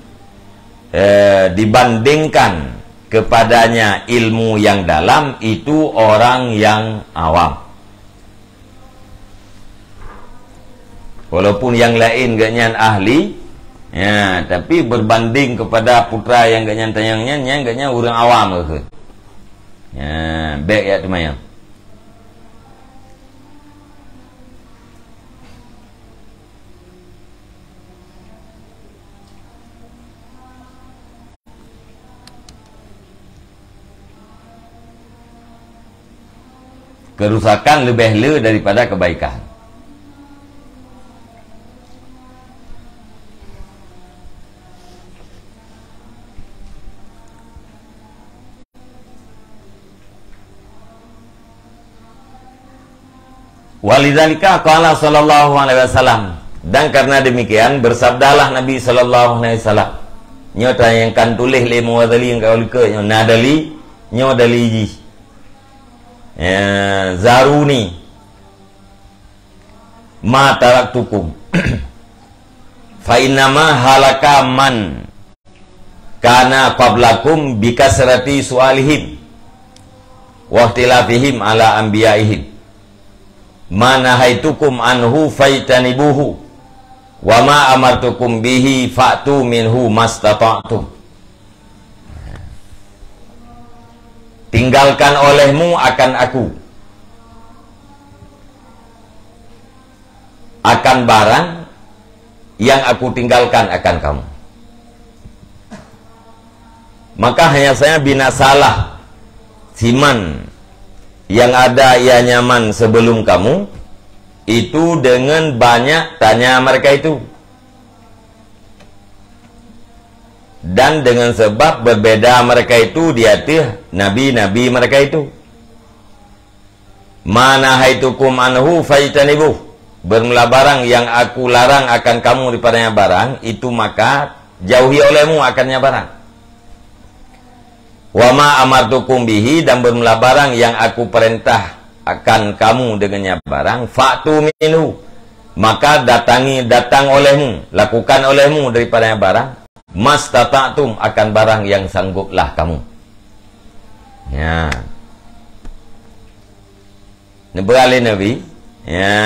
eh, dibandingkan kepadanya ilmu yang dalam, itu orang yang awam. Walaupun yang lain geuh nyan ahli, ya, tapi berbanding kepada putra yang geuh nyan tanyong nyan, nyan geuh nyan ureuëng awam geuh. Ya, bék ya teumanyong. Kerusakan lebih le daripada kebaikan. Walidzalika qala sallallahu alaihi wasallam, dan karena demikian bersabdalah Nabi sallallahu alaihi wasallam. Nyoe tanyong kan tuléh lé Mughazali nyang ka likot nyoe, na dali, nyoe dali jih. Ya, zaruni ma taraktukum. Fa innama halaka man kana qablakum bikasrati su'alihim wa ikhtilafihim ala anbiyaihim. Ma nahaitukum anhu fajtanibuhu, wa ma amartukum bihi fa'tu minhu mastata'tum. Tinggalkan olehmu akan aku, akan barang yang aku tinggalkan akan kamu. Maka hanya saja binasalah siman yang ada ia nyaman sebelum kamu, itu dengan banyak tanya mereka itu. Dan dengan sebab berbeda mereka itu di ateueh nabi-nabi mereka itu. Ma nahaitukum anhu fajtanibuh. Bermula barang yang aku larang akan kamu daripadanya barang, itu maka jauhi olehmu akannya barang. Wa ma amartukum bihi, dan bermula barang yang aku perintah akan kamu dengannya barang, fa'tu minhu, maka datangi, datang olehmu, lakukan olehmu daripadanya barang, mastata'tum, akan barang yang sangguplah kamu. Ya. Neupeugah lé Nabi, ya,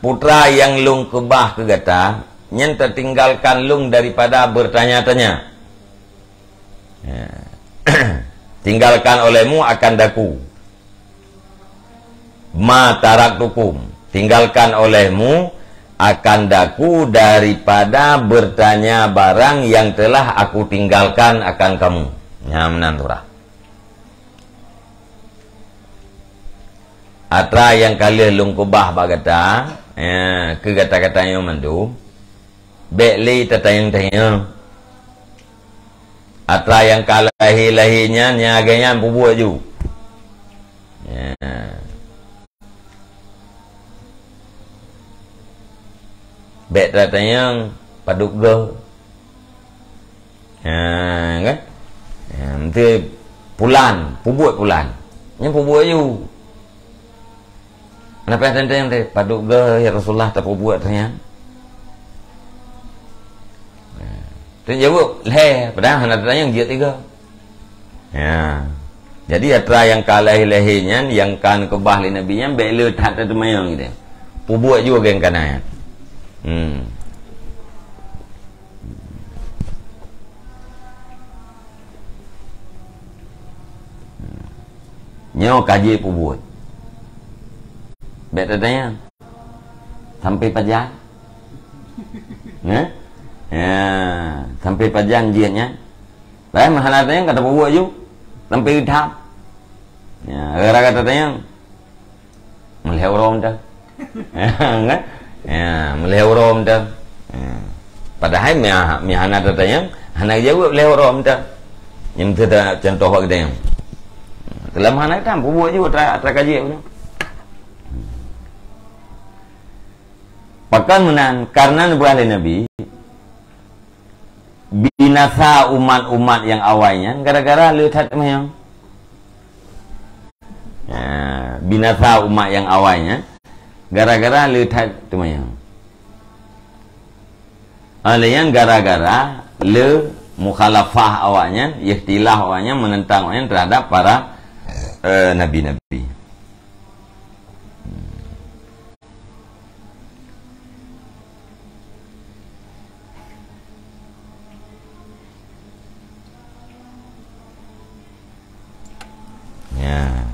putra nyang lôn keubah keu gata, nyan tatinggalkan lôn daripada beurtanya-tanya. Ya. Tinggalkan olehmu akan daku. Ma taraktukum, tinggalkan olehmu akan daku daripada beurtanya barang yang telah aku tinggalkan akan kamu. Nyan meunan surah. Atra nyang ka lheueh lôn keubah bak gata, ya, keu gata-gata nyoe mandum, bék lé tatanyong-tanyong. Atra nyang ka lahé-lahé nyan, nyang agée nyan peubuet ju. Ya. Bék tatanyong padub goe. Ha, kan? Ha, meuntée pulan, peubuet pulan. Nyan peubuet ju. Hana payah tanyong-tanyong teuh, padub goe ya Rasulullah tapeubuet nyan? Ha, teujaweueb lhée, padahai hana tatanyong jeuet tiga. Ya. Jadi atra nyang ka lahé-lahé nyan, nyang ka neukeubah lé Nabi nyan, bék le that tatanyong gitu. Peubuet ju geng kana nyan. Hmm. Nyoe ka jeuet peubuet. Bék tatanyong. Sampai pajan. Ya? Ya, sampai pajan jeuet nyan. Laén meuhana tatanyong ka tapeubuet ju. Sampai geutham. Ya, gara-gara tatanyong. Meulhée uroe mantong. Kan? Ya, meulhée uroe mantong. Ya. Padahai mia, mia hana tatanyong, hana jaweueb lhée uroe mantong. Nyang teuta contoh bak geutanyoe. Seulama hana geutam, peubuet ju atra, atra kaji nyoe. Pakon meunan, kareuna neupeugah lé Nabi, binasa umat-umat nyang awai nyan gara-gara le that teumanyong. Ha, binasa umat nyang awai nyan gara-gara le that teumanyong. Oleh nyan gara-gara le mukhalafah awaknyan, ikhtilaf awaknyan, menentang awaknyan terhadap para, eh, nabi-nabi. Ya.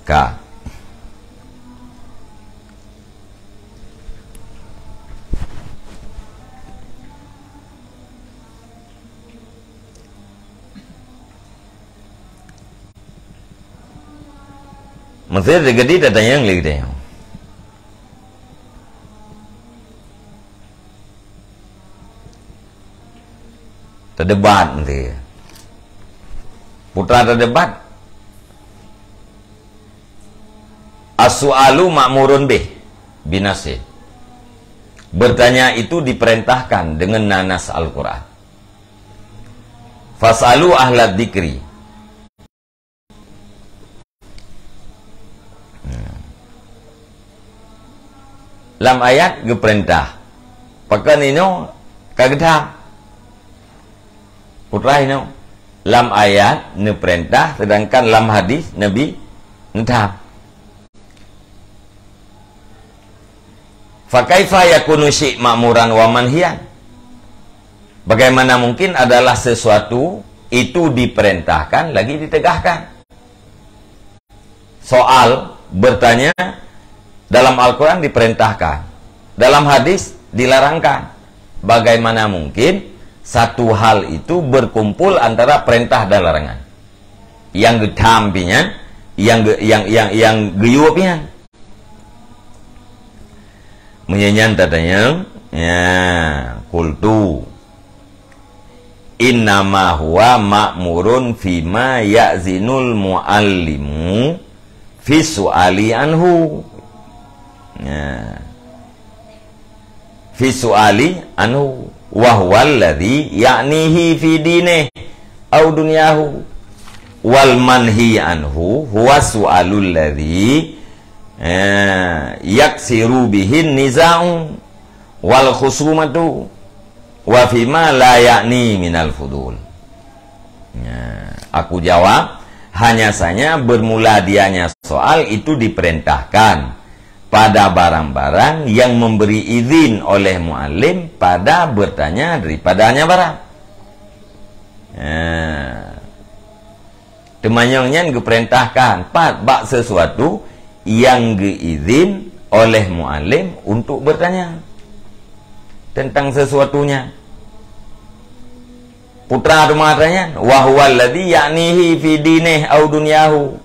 Ka. Meusé teugedi tatanyong lé geutanyoe. Tadebat nanti. Putra tadebat. As-su'alu ma'murun bih, binasin. Bertanya itu diperintahkan dengan nanas Al-Quran. Fas'alu ahlad dzikri. Lam ayat geupeurintah. Pakon inoe ka geutham? Putra inoe. Lam ayat neupeurintah, sedangkan lam hadis Nabi neutham. Fakaifa yakunu syai' ma'muran wa manhiyan? Bagaimana mungkin adalah sesuatu itu diperintahkan lagi ditegahkan? Soal, bertanya, dalam Al-Quran diperintahkan, dalam hadis dilarangkan. Bagaimana mungkin satu hal itu berkumpul antara perintah dan larangan? Nyang geutham pih nyan, nyang ge-, nyang, nyang, nyang geuyue pih nyan. Meunyoe nyan tatanyong, ya, qultu, innama huwa ma'murun fima ya'zinul mu'allimu fi su'ali anhu. Ya. Fi su'ali anhu wa huwa alladhi ya'nihi fi dinihi aw dunyahu. Wal manhi anhu huwa su'alul ladhi, eh, yaksiru bihin niza'u wal khusumatu wa fima la ya'ni minal fudul. Ya, aku jawab, hanya saja bermula dianya soal itu diperintahkan pada barang-barang yang memberi izin oleh muallim pada bertanya daripadanya barang. Ya. Teumanyong nyan geupeurintahkan pat bak sesuatu nyang geuizin oleh muallim untuk bertanya tentang sesuatu nyan. Putra teuma atra nyan, wa huwa alladzi ya'nihi fi dinihi aw dunyahu,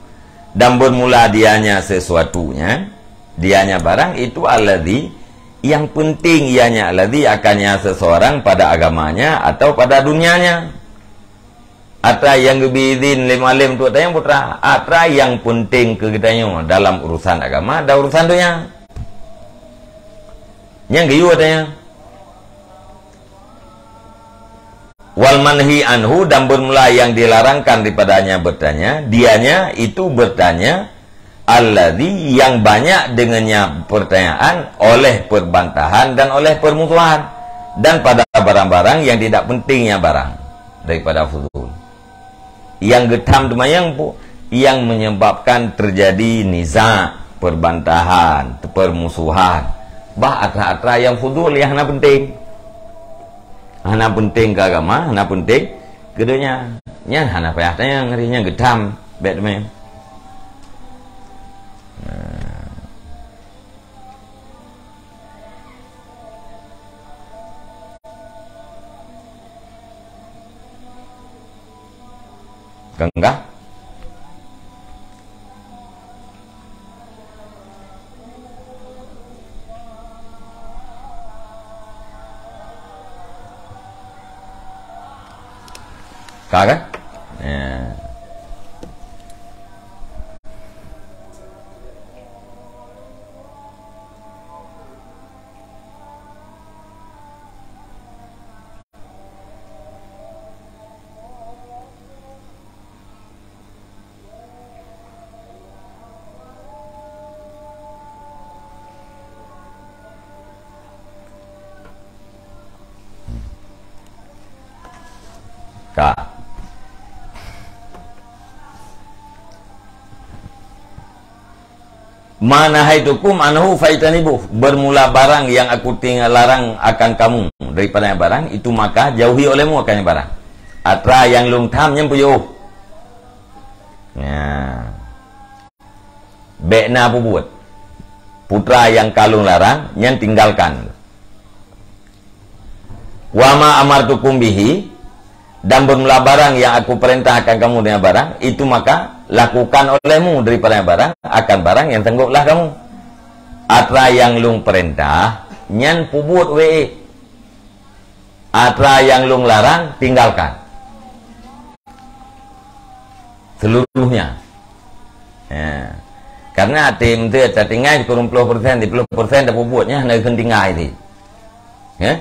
dan bermula dianya sesuatu nyan, dianya barang itu alladzi, yang penting ianya alladzi akannya seseorang pada agamanya atau pada dunianya. Atra nyang geubri idhin lé muallim untuk tanyong putra, atra nyang peunteng keu geutanyoe dalam urusan agama dan urusan donya. Nyang geuyue tanyong. Wal manhi anhu, dan bermula yang dilarangkan daripadanya bertanya, dianya itu bertanya, alladzi, yang banyak dengannya pertanyaan oleh perbantahan dan oleh permusuhan, dan pada barang-barang yang tidak pentingnya barang daripada fudul. Nyang geutham teuma nyang pu-, nyang menyebabkan terjadi nizak, perbantahan, permusuhan, bah atra-atra nyang fudul nyang hana penting. Hana penting keu agama, hana penting keu donya. Nyan hana payah tanyong, nyan geutham, bèk teuma. Nah. Ka enggak? Ka kan? Ya. Ka. "Ma nahaitukum anhu fajtanibuh." Bermula barang yang aku ting-, larang akan kamu daripada barang itu, maka jauhi olehmu akan barang. Atra nyang lôn tham nyan peujeuôh. Nah. Bék na peubuet. Putra nyang ka lôn larang, nyan tinggalkan. "Wa ma amartukum bihi," dan bermula barang yang aku perintahkan kamu dengan barang, itu maka lakukan olehmu daripada barang, akan barang yang sanggup lah kamu. Atra nyang lôn perintah, nyan peubuet wék. Atra nyang lôn larang, tinggalkan. Seluruhnya. Ya. Karena até meunteuek tatinggai sikureueng ploh persen, di ploh persen tapeubuet nyan hana kheun tinggai di. Ya?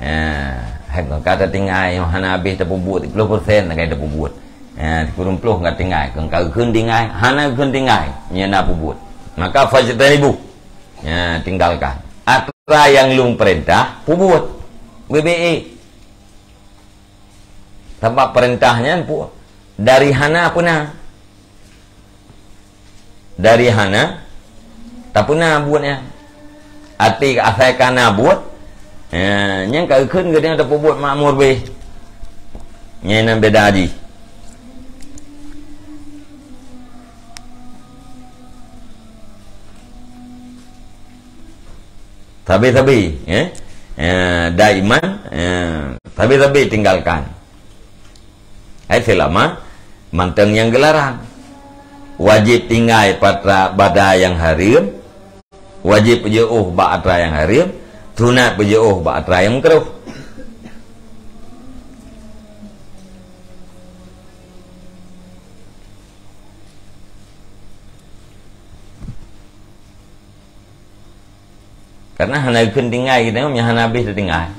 Ya. Hai, ka tatinggai nyoe hana habéh tapeubuet, di ploh persen lagée tapeubuet. Ya, sikureueng ploh ka tinggai, ka kheun tinggai, hana kheun tinggai, nyan na peubuet. Maka fajtanibu. Ya, tinggalkan. Atra nyang lôn perintah, peubuet. Wék bék. Sabab perintah nyan pu-, dari hana peuna. Dari hana tapeuna buet nyan. Até asai ka na buet, eh, nyan ka kheun geutanyoe tapeubuet makmur béh. Nyan nan beda jih. Sabe-sabe, eh? Eh, daiman, eh, sabe-sabe tinggalkan. Hai selama mantong nyang geularang. Wajéb tinggai patra bada nyang hareuem, wajéb peujeuôh bak atra nyang hareuem, sunat peujeuôh bak atra nyang makruh. Karena hana geukheun tinggai geutanyoe, meunyo hana habéh tatinggai.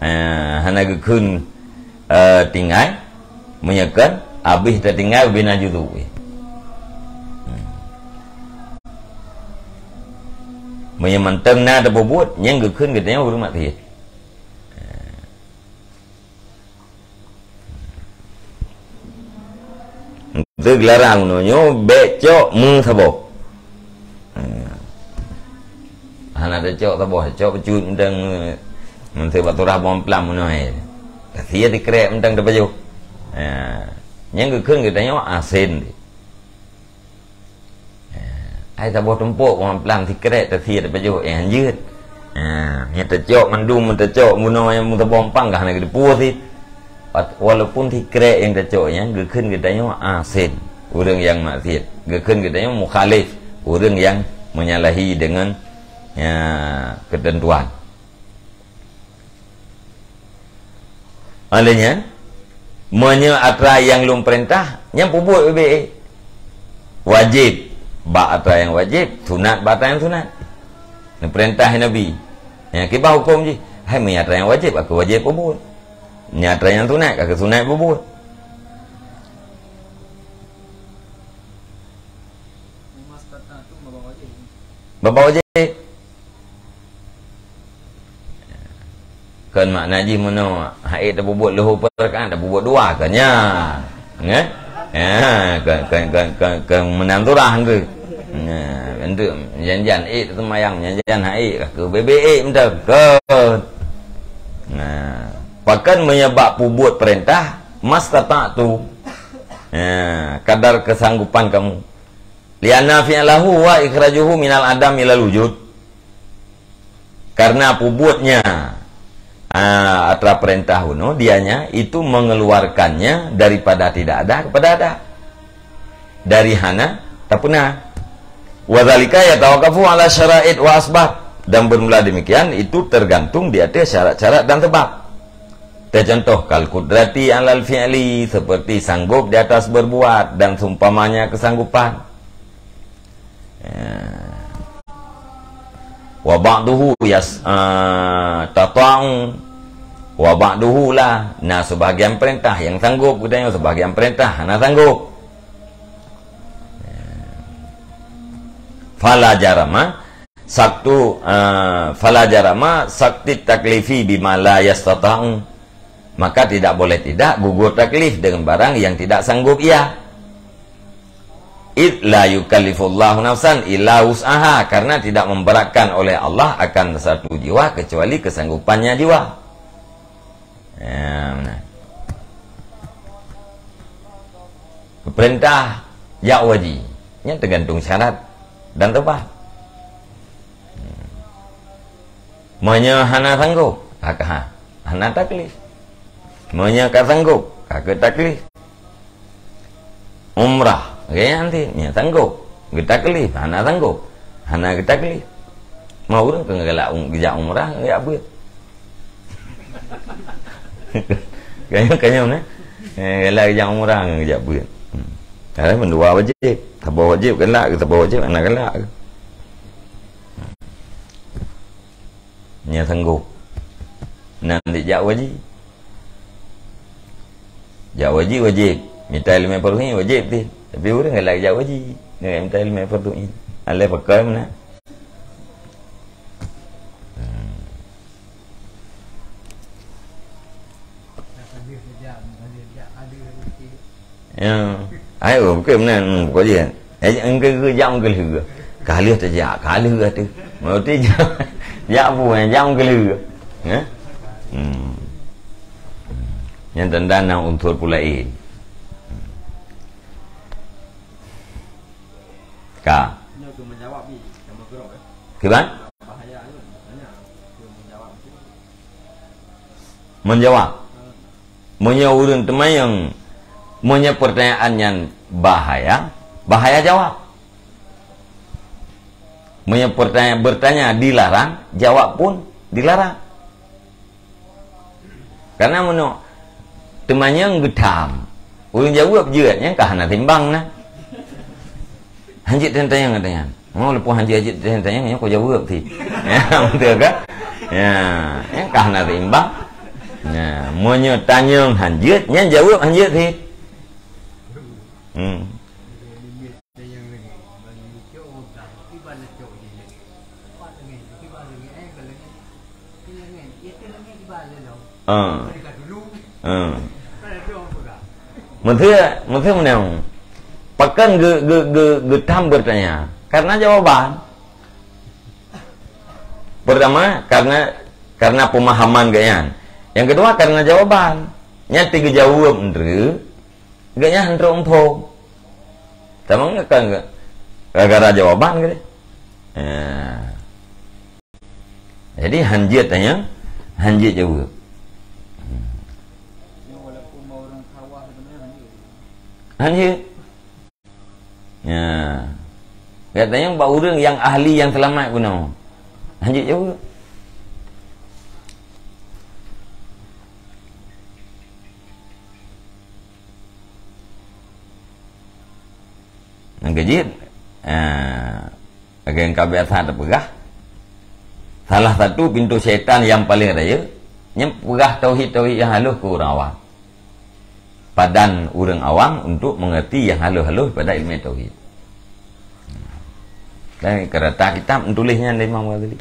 Eh, hana geukheun, eh, tinggai, meunyo kon habéh tatinggai ubena judu. Hmm. Meunyo mantong na tapeubuet, nyang geukheun geutanyoe ureuëng maksiet. Teugelarang nyoe bék cok meusaboh. Hana tacok saboh, cok peucut mantong, mantong bak turah bom plam meunoe. Tasie tikrek mantong tapajoh. Ha, nyang geukheun geutanyoe asen. Eh, ai saboh tumpok, ureuëng plang sikrek tasie tapajoh, eh, hanjeuet. Eh, nyang tacok mandum, tacok bunoe nyang meusaboh empang ka hana geuteupeue sit. Walaupun sikrek nyang tacok nyan geukheun geutanyoe asin, ureuëng nyang maksiet. Geukheun geutanyoe mukhalif, ureuëng nyang menyalahi dengan, ya, ketentuan. Oleh nyan, meunyoe atra nyang lôn peurintah, nyan peubuet ubé. Wajéb bak atra nyang wajéb, sunat bak atra nyang sunat. Neupeurintah Nabi. Nyan kiban huköm jih. Hai meunyoe atra nyang wajéb, aku wajéb peubuet. Nyan atra nyang sunat, aku sunat peubuet. Babah wajéb. Kon makna jih meunoe, hai tapeubuet leuhô peurakaat, tapeubuet dua, kon nyan. Nggak? Ya, kon, kon, kon, kon, kon meunan surah tu. Nah, untuk jan-jan ék teumayang, jan-jan hai ék, ka keu bébé ék meuteukon. Nah, pakon meunyoe bak peubuet peurintah, mastata'tu. Ya, kadar kesanggupan kamu. Lianna fi'lahu wa ikhrajuhu minal adam ilal wujud. Karena peubuetnya, ah, atra peurintah bunoe, dianya itu mengeluarkannya daripada tidak ada kepada ada. Dari hana tapeuna. Wa dzalika yatawaqqafu ala syara'it wa asbab. Dan bermula demikian, itu tergantung di atas syarat-syarat dan sebab. Teucontoh, kal qudrati alal fi'li, seperti sanggup di atas berbuat, dan seumpamanya kesanggupan. Ya. Wa ba'duhu yas-, ah, tata'u, wa ba'duhu la. Nah, sebahagian perintah yang sanggup, katanya sebahagian perintah hana sanggup. Ya. Fala jarama, saktu, ah, fala jarama sakti taklifi bima la yastata'u. Maka tidak boleh tidak gugur taklif dengan barang yang tidak sanggup ia. Id la yukallifullahu nafsan illa wus'aha, karena tidak memberatkan oleh Allah akan satu jiwa kecuali kesanggupannya jiwa. Ya, benar. Perintah jak haji, nya tergantung syarat dan tempat. Meunyoe hana sanggup, ka, ka, hana taklif. Meunyoe ka sanggup, ka keu taklif. Umrah, gaya nanti, nya sanggup. Geutaklif, hana sanggup. Hana geutaklif. Mau ureueng keu galak um-, geujak umrah, geujak beuet. Kanyang, kanyang, nah. Eh, galak geujak umrah, geujak beuet. Hmm. Karena mendua wajib. Saboh wajib galak, saboh wajib hana galak. Nya sanggup. Nan dijak haji. Jak haji wajib. Mita ileumèe fardu ain wajib tih. Tapi ureueng galak jak haji, dia mita ileumèe fardu ain. Alah pakai mana? Hmm. Ya. Ayo, bukan mana, hmm, bukan je. Eh, engke ke jak meukeulheueh. Ka lheueh teujak, ka lheueh tu. Berarti jak, jak bu, eh, jak meukeulheueh. Ya? Hmm. Nyang tanda na unsur pula in. Ka. Kiban? Menjawab. Meunyoe ureueng teumanyong, meunyoe pertanyaan nyan bahaya, bahaya jawab. Meunyoe pertanya-, bertanya dilarang, jawab pun dilarang. Karena meunyoe teumanyong geutham, ureueng jaweueb jeuet, nyan ka hana timbang na. Hanjeuet tanyong-tanyong. Oh, leupah hanjeuet-hanjeuet tanyong-tanyong, nyoe kau jaweueb ti. Ya, beutôi kan? Ya, nyan ka hana timbang. Ya, meunyoe tanyong hanjeuet, nyan jaweueb hanjeuet ti. Hmm. Ah. Ah. Maksud, maksud meunan. Pakon ge-, ge-, ge-, geutam bertanya? Karena jawaban. Pertama, karena, karena pemahaman geuh nyan. Yang kedua, karena jawaban. Nyan ti geujaweueb ndre, geuh nyan hana trok muphom. Tamong kan gara-gara jawaban geuh. Ya. Jadi, hanjeuet tanyong, hanjeuet jaweueb. Hanjeuet. Ya. Katanya bak ureueng nyang ahli, nyang seulamat bunoe. Hanjeuet jaweueb. Nyang keujeuet, eh, Lagèe nyang ka biasa teupeugah, salah satu pintoe syaitan nyang paleng rayeuk, nyan peugah tauhid-tauhid nyang halôh keu ureueng awam. Padan ureueng awam untuk mengerti nyang halôh-halôh pada ileumèe tauhid. Dan keurata kitab tuléh nyan lé Imam Ghazali.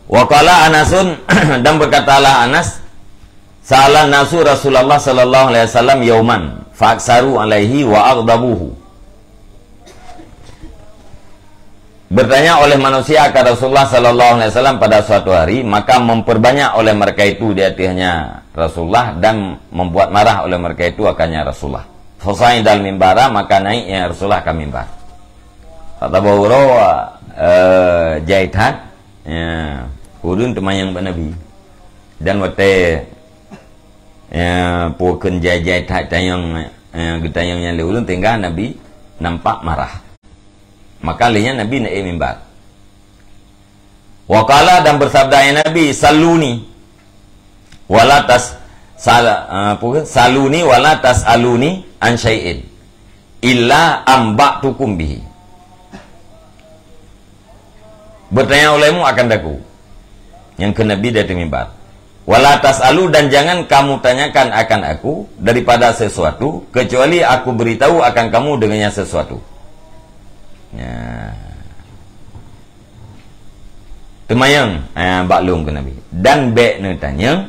Wa qala Anasun, dan berkatalah Anas, sa'alan nasu Rasulullah sallallahu alaihi wasallam yauman, fa aksaru alaihi wa aghdabuhu. Bertanya oleh manusia akan Rasulullah sallallahu alaihi wasallam pada suatu hari, maka memperbanyak oleh mereka itu di atasnya Rasulullah dan membuat marah oleh mereka itu akannya Rasulullah. Fasa'idal mimbara, maka naiknya Rasulullah ke mimbar. Fatabahu, eh, jai that, ya, ureueng teumanyong bak Nabi. Dan watèe, ya, pue kheun jai-jai that tanyong, ya, geutanyong nyan lé ureueng, sehingga Nabi nampak marah. Maka lheueh nyan Nabi naik mimbar. Wa qala, dan bersabda ya Nabi, "Saluni wala tas-, sal-, eh, apa ke? Saluni wala tas'aluni an syai'in illa amba'tukum bihi." Bertanya olehmu akan daku. Nyang keu Nabi dari mimbar. "Wala tas'alu, dan jangan kamu tanyakan akan aku daripada sesuatu, kecuali aku beritahu akan kamu dengannya sesuatu." Ya. Teumanyong, eh, bak lôn keu Nabi. Dan bék neutanyong,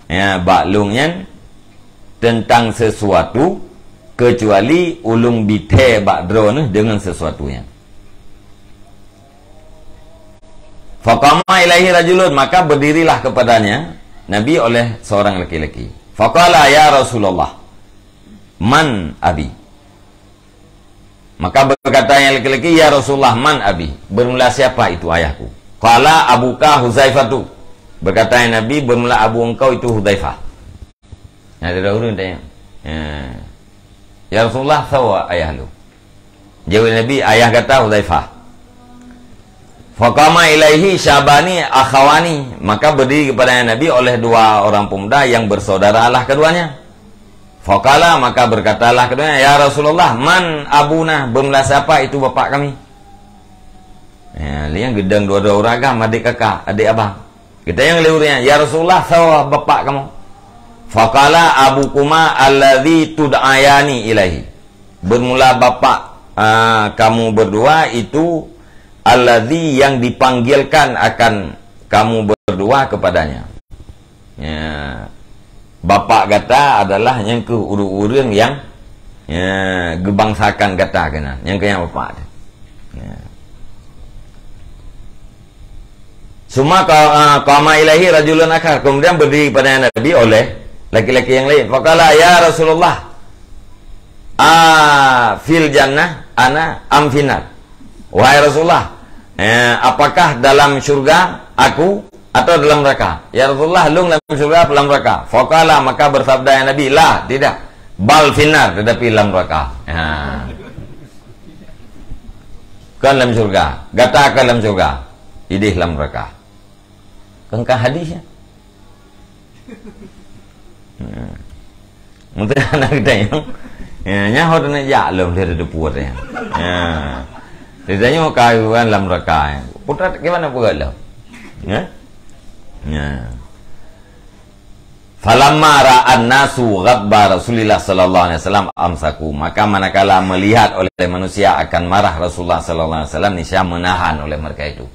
eh, bak lôn nyan teuntang sesuatu, kecuali ulôn bithée bak droeneuh deungon sesuatu nyan. Faqama ilaihi rajulun, maka berdirilah kepadanya Nabi oleh seorang laki-laki. Faqala, "Ya Rasulullah, man abi?" Maka berkata yang laki-laki, "Ya Rasulullah, man abi?" Bermula siapa itu ayahku? Qala, "Abuka Huzaifatu." Berkata yang Nabi, "Bermula abu engkau itu Huzaifah." Nah, ada ureuëng tanya. Ya. "Ya Rasulullah, sawa ayah lu?" Jawab Nabi, "Ayah gata Huzaifah." Faqama ilaihi syabani akhawani, maka berdiri kepada Nabi oleh dua orang pemuda yang bersaudara lah keduanya. Faqala, maka berkatalah keduanya, "Ya Rasulullah, man abuna?" Bermula siapa itu bapak kami? Ya, liang gedang dua-dua ureuëng agam, adik kakak, adik abang. Geutanyong lé ureuëng nyan, "Ya Rasulullah, sawa bapak kamu?" Faqala, "Abukuma alladzi tud'ayani ilaihi." Bermula bapak, ah, kamu berdua itu alladzi, yang dipanggilkan akan kamu berdua kepadanya. Ya. Bapak gata adalah nyang keuh ureuëng-ureuëng nyang, ya, geubangsakan gata keunan. Nyang keuh nyang bapak tu. Ya. Summa qa-, ah, qama ilaihi rajulun akhar. Kemudian berdiri kepada Nabi oleh laki-laki yang lain. Faqala, "Ya Rasulullah, a fil jannah ana am finnar?" Wahai Rasulullah, eh, apakah dalam syurga aku atau dalam neraka? "Ya Rasulullah, lôn lam syurga atau lam neraka?" Faqala, maka bersabda ya Nabi, "La, tidak. Bal finnar, tetapi lam neraka." Ha. Kon lam syurga. Gata kon lam syurga. Idéh lam neraka. Kon ka hadis nyan. Ya. Mungkin anak kita yang, ya, nyaho tu nak jak lom dia ada pun ya. Ya. Dia tanya kau kan lam neraka. Putra gimana pun lom. Ya? Ya. "Falamma ra'an nasu ghadba Rasulillah sallallahu alaihi wasallam amsaku." Maka manakala melihat oleh manusia akan marah Rasulullah sallallahu alaihi wasallam, niscaya menahan oleh mereka itu.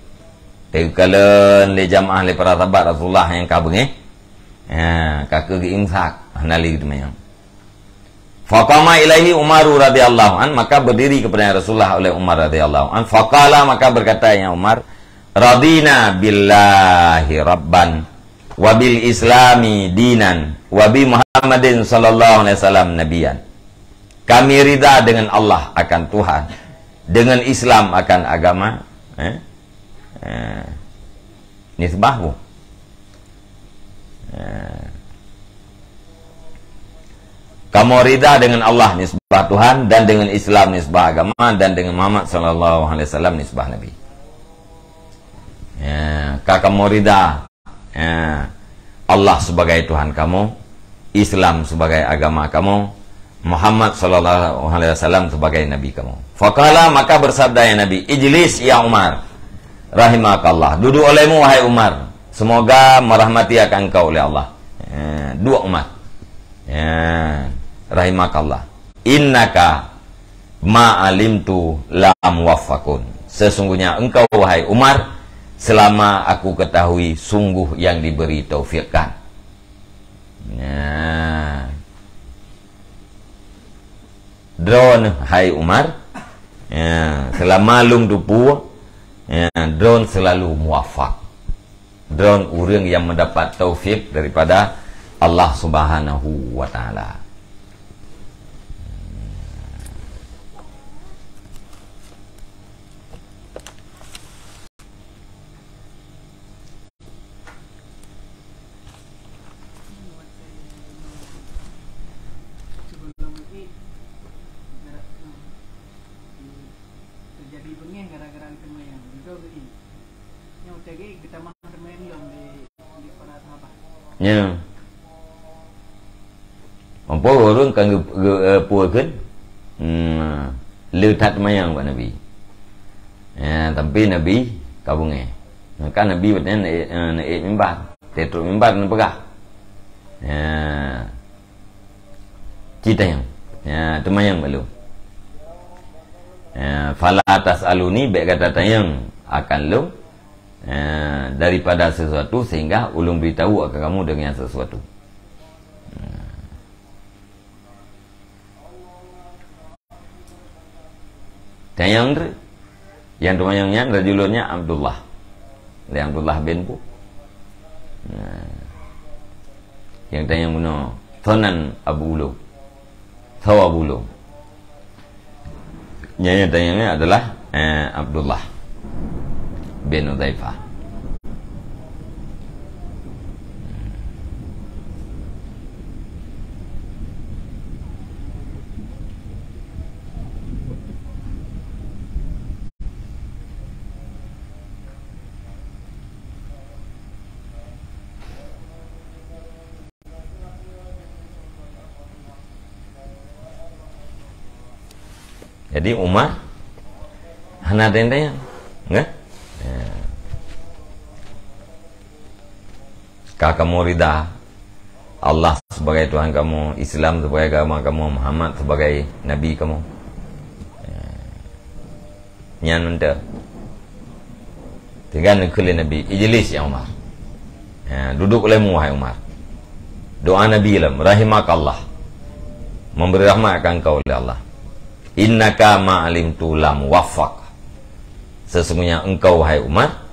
Teukalon lé jamaah lé para sahabat Rasulullah nyang ka beungéh. Ya, ka keuh geuimsak, hana lé geuteumanyong. Faqama ilaihi Umaru radhiyallahu an, maka berdiri kepada Rasulullah oleh Umar radhiyallahu an. Faqala, maka berkata ya Umar, "Radina billahi rabban, wa bil islami dinan, wa bi Muhammadin sallallahu alaihi wasallam nabiyan." Kami ridha dengan Allah akan Tuhan, dengan Islam akan agama, eh? Eh, nisbah bu. Eh. Kamu ridha dengan Allah, nisbah Tuhan, dan dengan Islam, nisbah agama, dan dengan Muhammad sallallahu alaihi wasallam, nisbah Nabi. Ya, ka kamu ridha, ya, Allah sebagai Tuhan kamu, Islam sebagai agama kamu, Muhammad sallallahu alaihi wasallam sebagai nabi kamu. Faqala, maka bersabda ya Nabi, "Ijlis ya Umar, rahimakallah." Duduk olehmu wahai Umar, semoga merahmati akan engkau oleh Allah. Ya, duduk Umar. Ya, rahimakallah. "Innaka ma alimtu la muwaffaqun." Sesungguhnya engkau, wahai Umar, selama aku ketahui, sungguh yang diberi taufikkan. Nah. Droeneuh, hai Umar, ya, selama lôn teupeue, ya, droeneuh selalu muwafaq. Droeneuh ureuëng yang mendapat taufik daripada Allah Subhanahu wa Taala. Teujadi beungéh gara-gara teumanyong. Beutôi geuh. Nyoe Lagi geutamah teumaén lom di, di para sahabat. Ya. Ampo ureuëng kan ge-, ge-, eh, peue kheun? Hmm, le that teumayang bak Nabi. Ya, tapi Nabi ka beungéh. Maka Nabi watée nyan naék, eh, naék mimbar. Teutrok mimbar neupeugah. Ya. Ci tanyong. Ya, teumayang bak lôn. Ya, fala tas'aluni, bék gata tanyong akan lôn, ya, daripada sesuatu sehingga ulôn beritahu akan kamu dengan sesuatu. Ya. Tanyong tu. Nyang teumanyong nyan rajulun nyan Abdullah. Lé Abdullah bin Bu. Nah. Nyang tanyong bunoe, soe nan Abu Ulum. Soe Abu Ulum. Nyang, nyang tanyong nyan adalah, eh, Abdullah bin Udzaifah. Jadi Umar hana teuntèe, kan? Ya. Ka kamoe rida Allah sebagai Tuhan kamoe, Islam sebagai agama kamoe, Muhammad sebagai nabi kamoe. Ya. Nyan mantong. Teugan kheun lé Nabi, "Ijlis ya Umar." Ya, duduk lemu wahai Umar. Doa Nabi lom, "Rahimakallah." Memberi rahmat akan engkau oleh Allah. "Innaka ma alimtu lam waffaq." Sesungguhnya engkau, wahai Umar,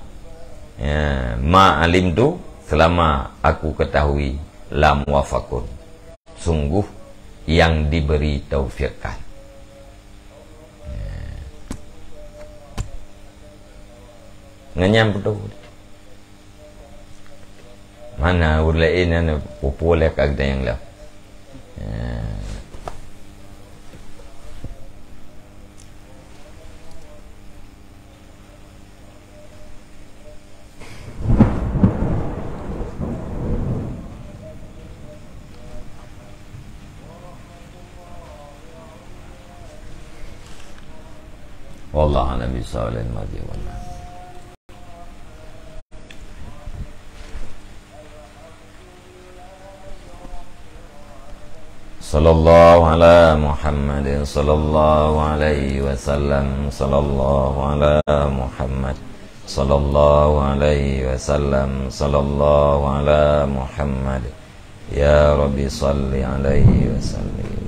ya, ma alimtu, selama aku ketahui, lam waffaqun. Sungguh yang diberi taufikan. Ngon nyan peutoh. Mana ureueng laén nyan peupuléh ka geutanyoe lom. Wallahu a'lam bishawab. Sallallahu ala Muhammadin, sallallahu alaihi wasallam, sallallahu ala Muhammad, sallallahu alaihi wasallam, sallallahu ala Muhammad. Ya Rabbi, salli alaihi wasallim.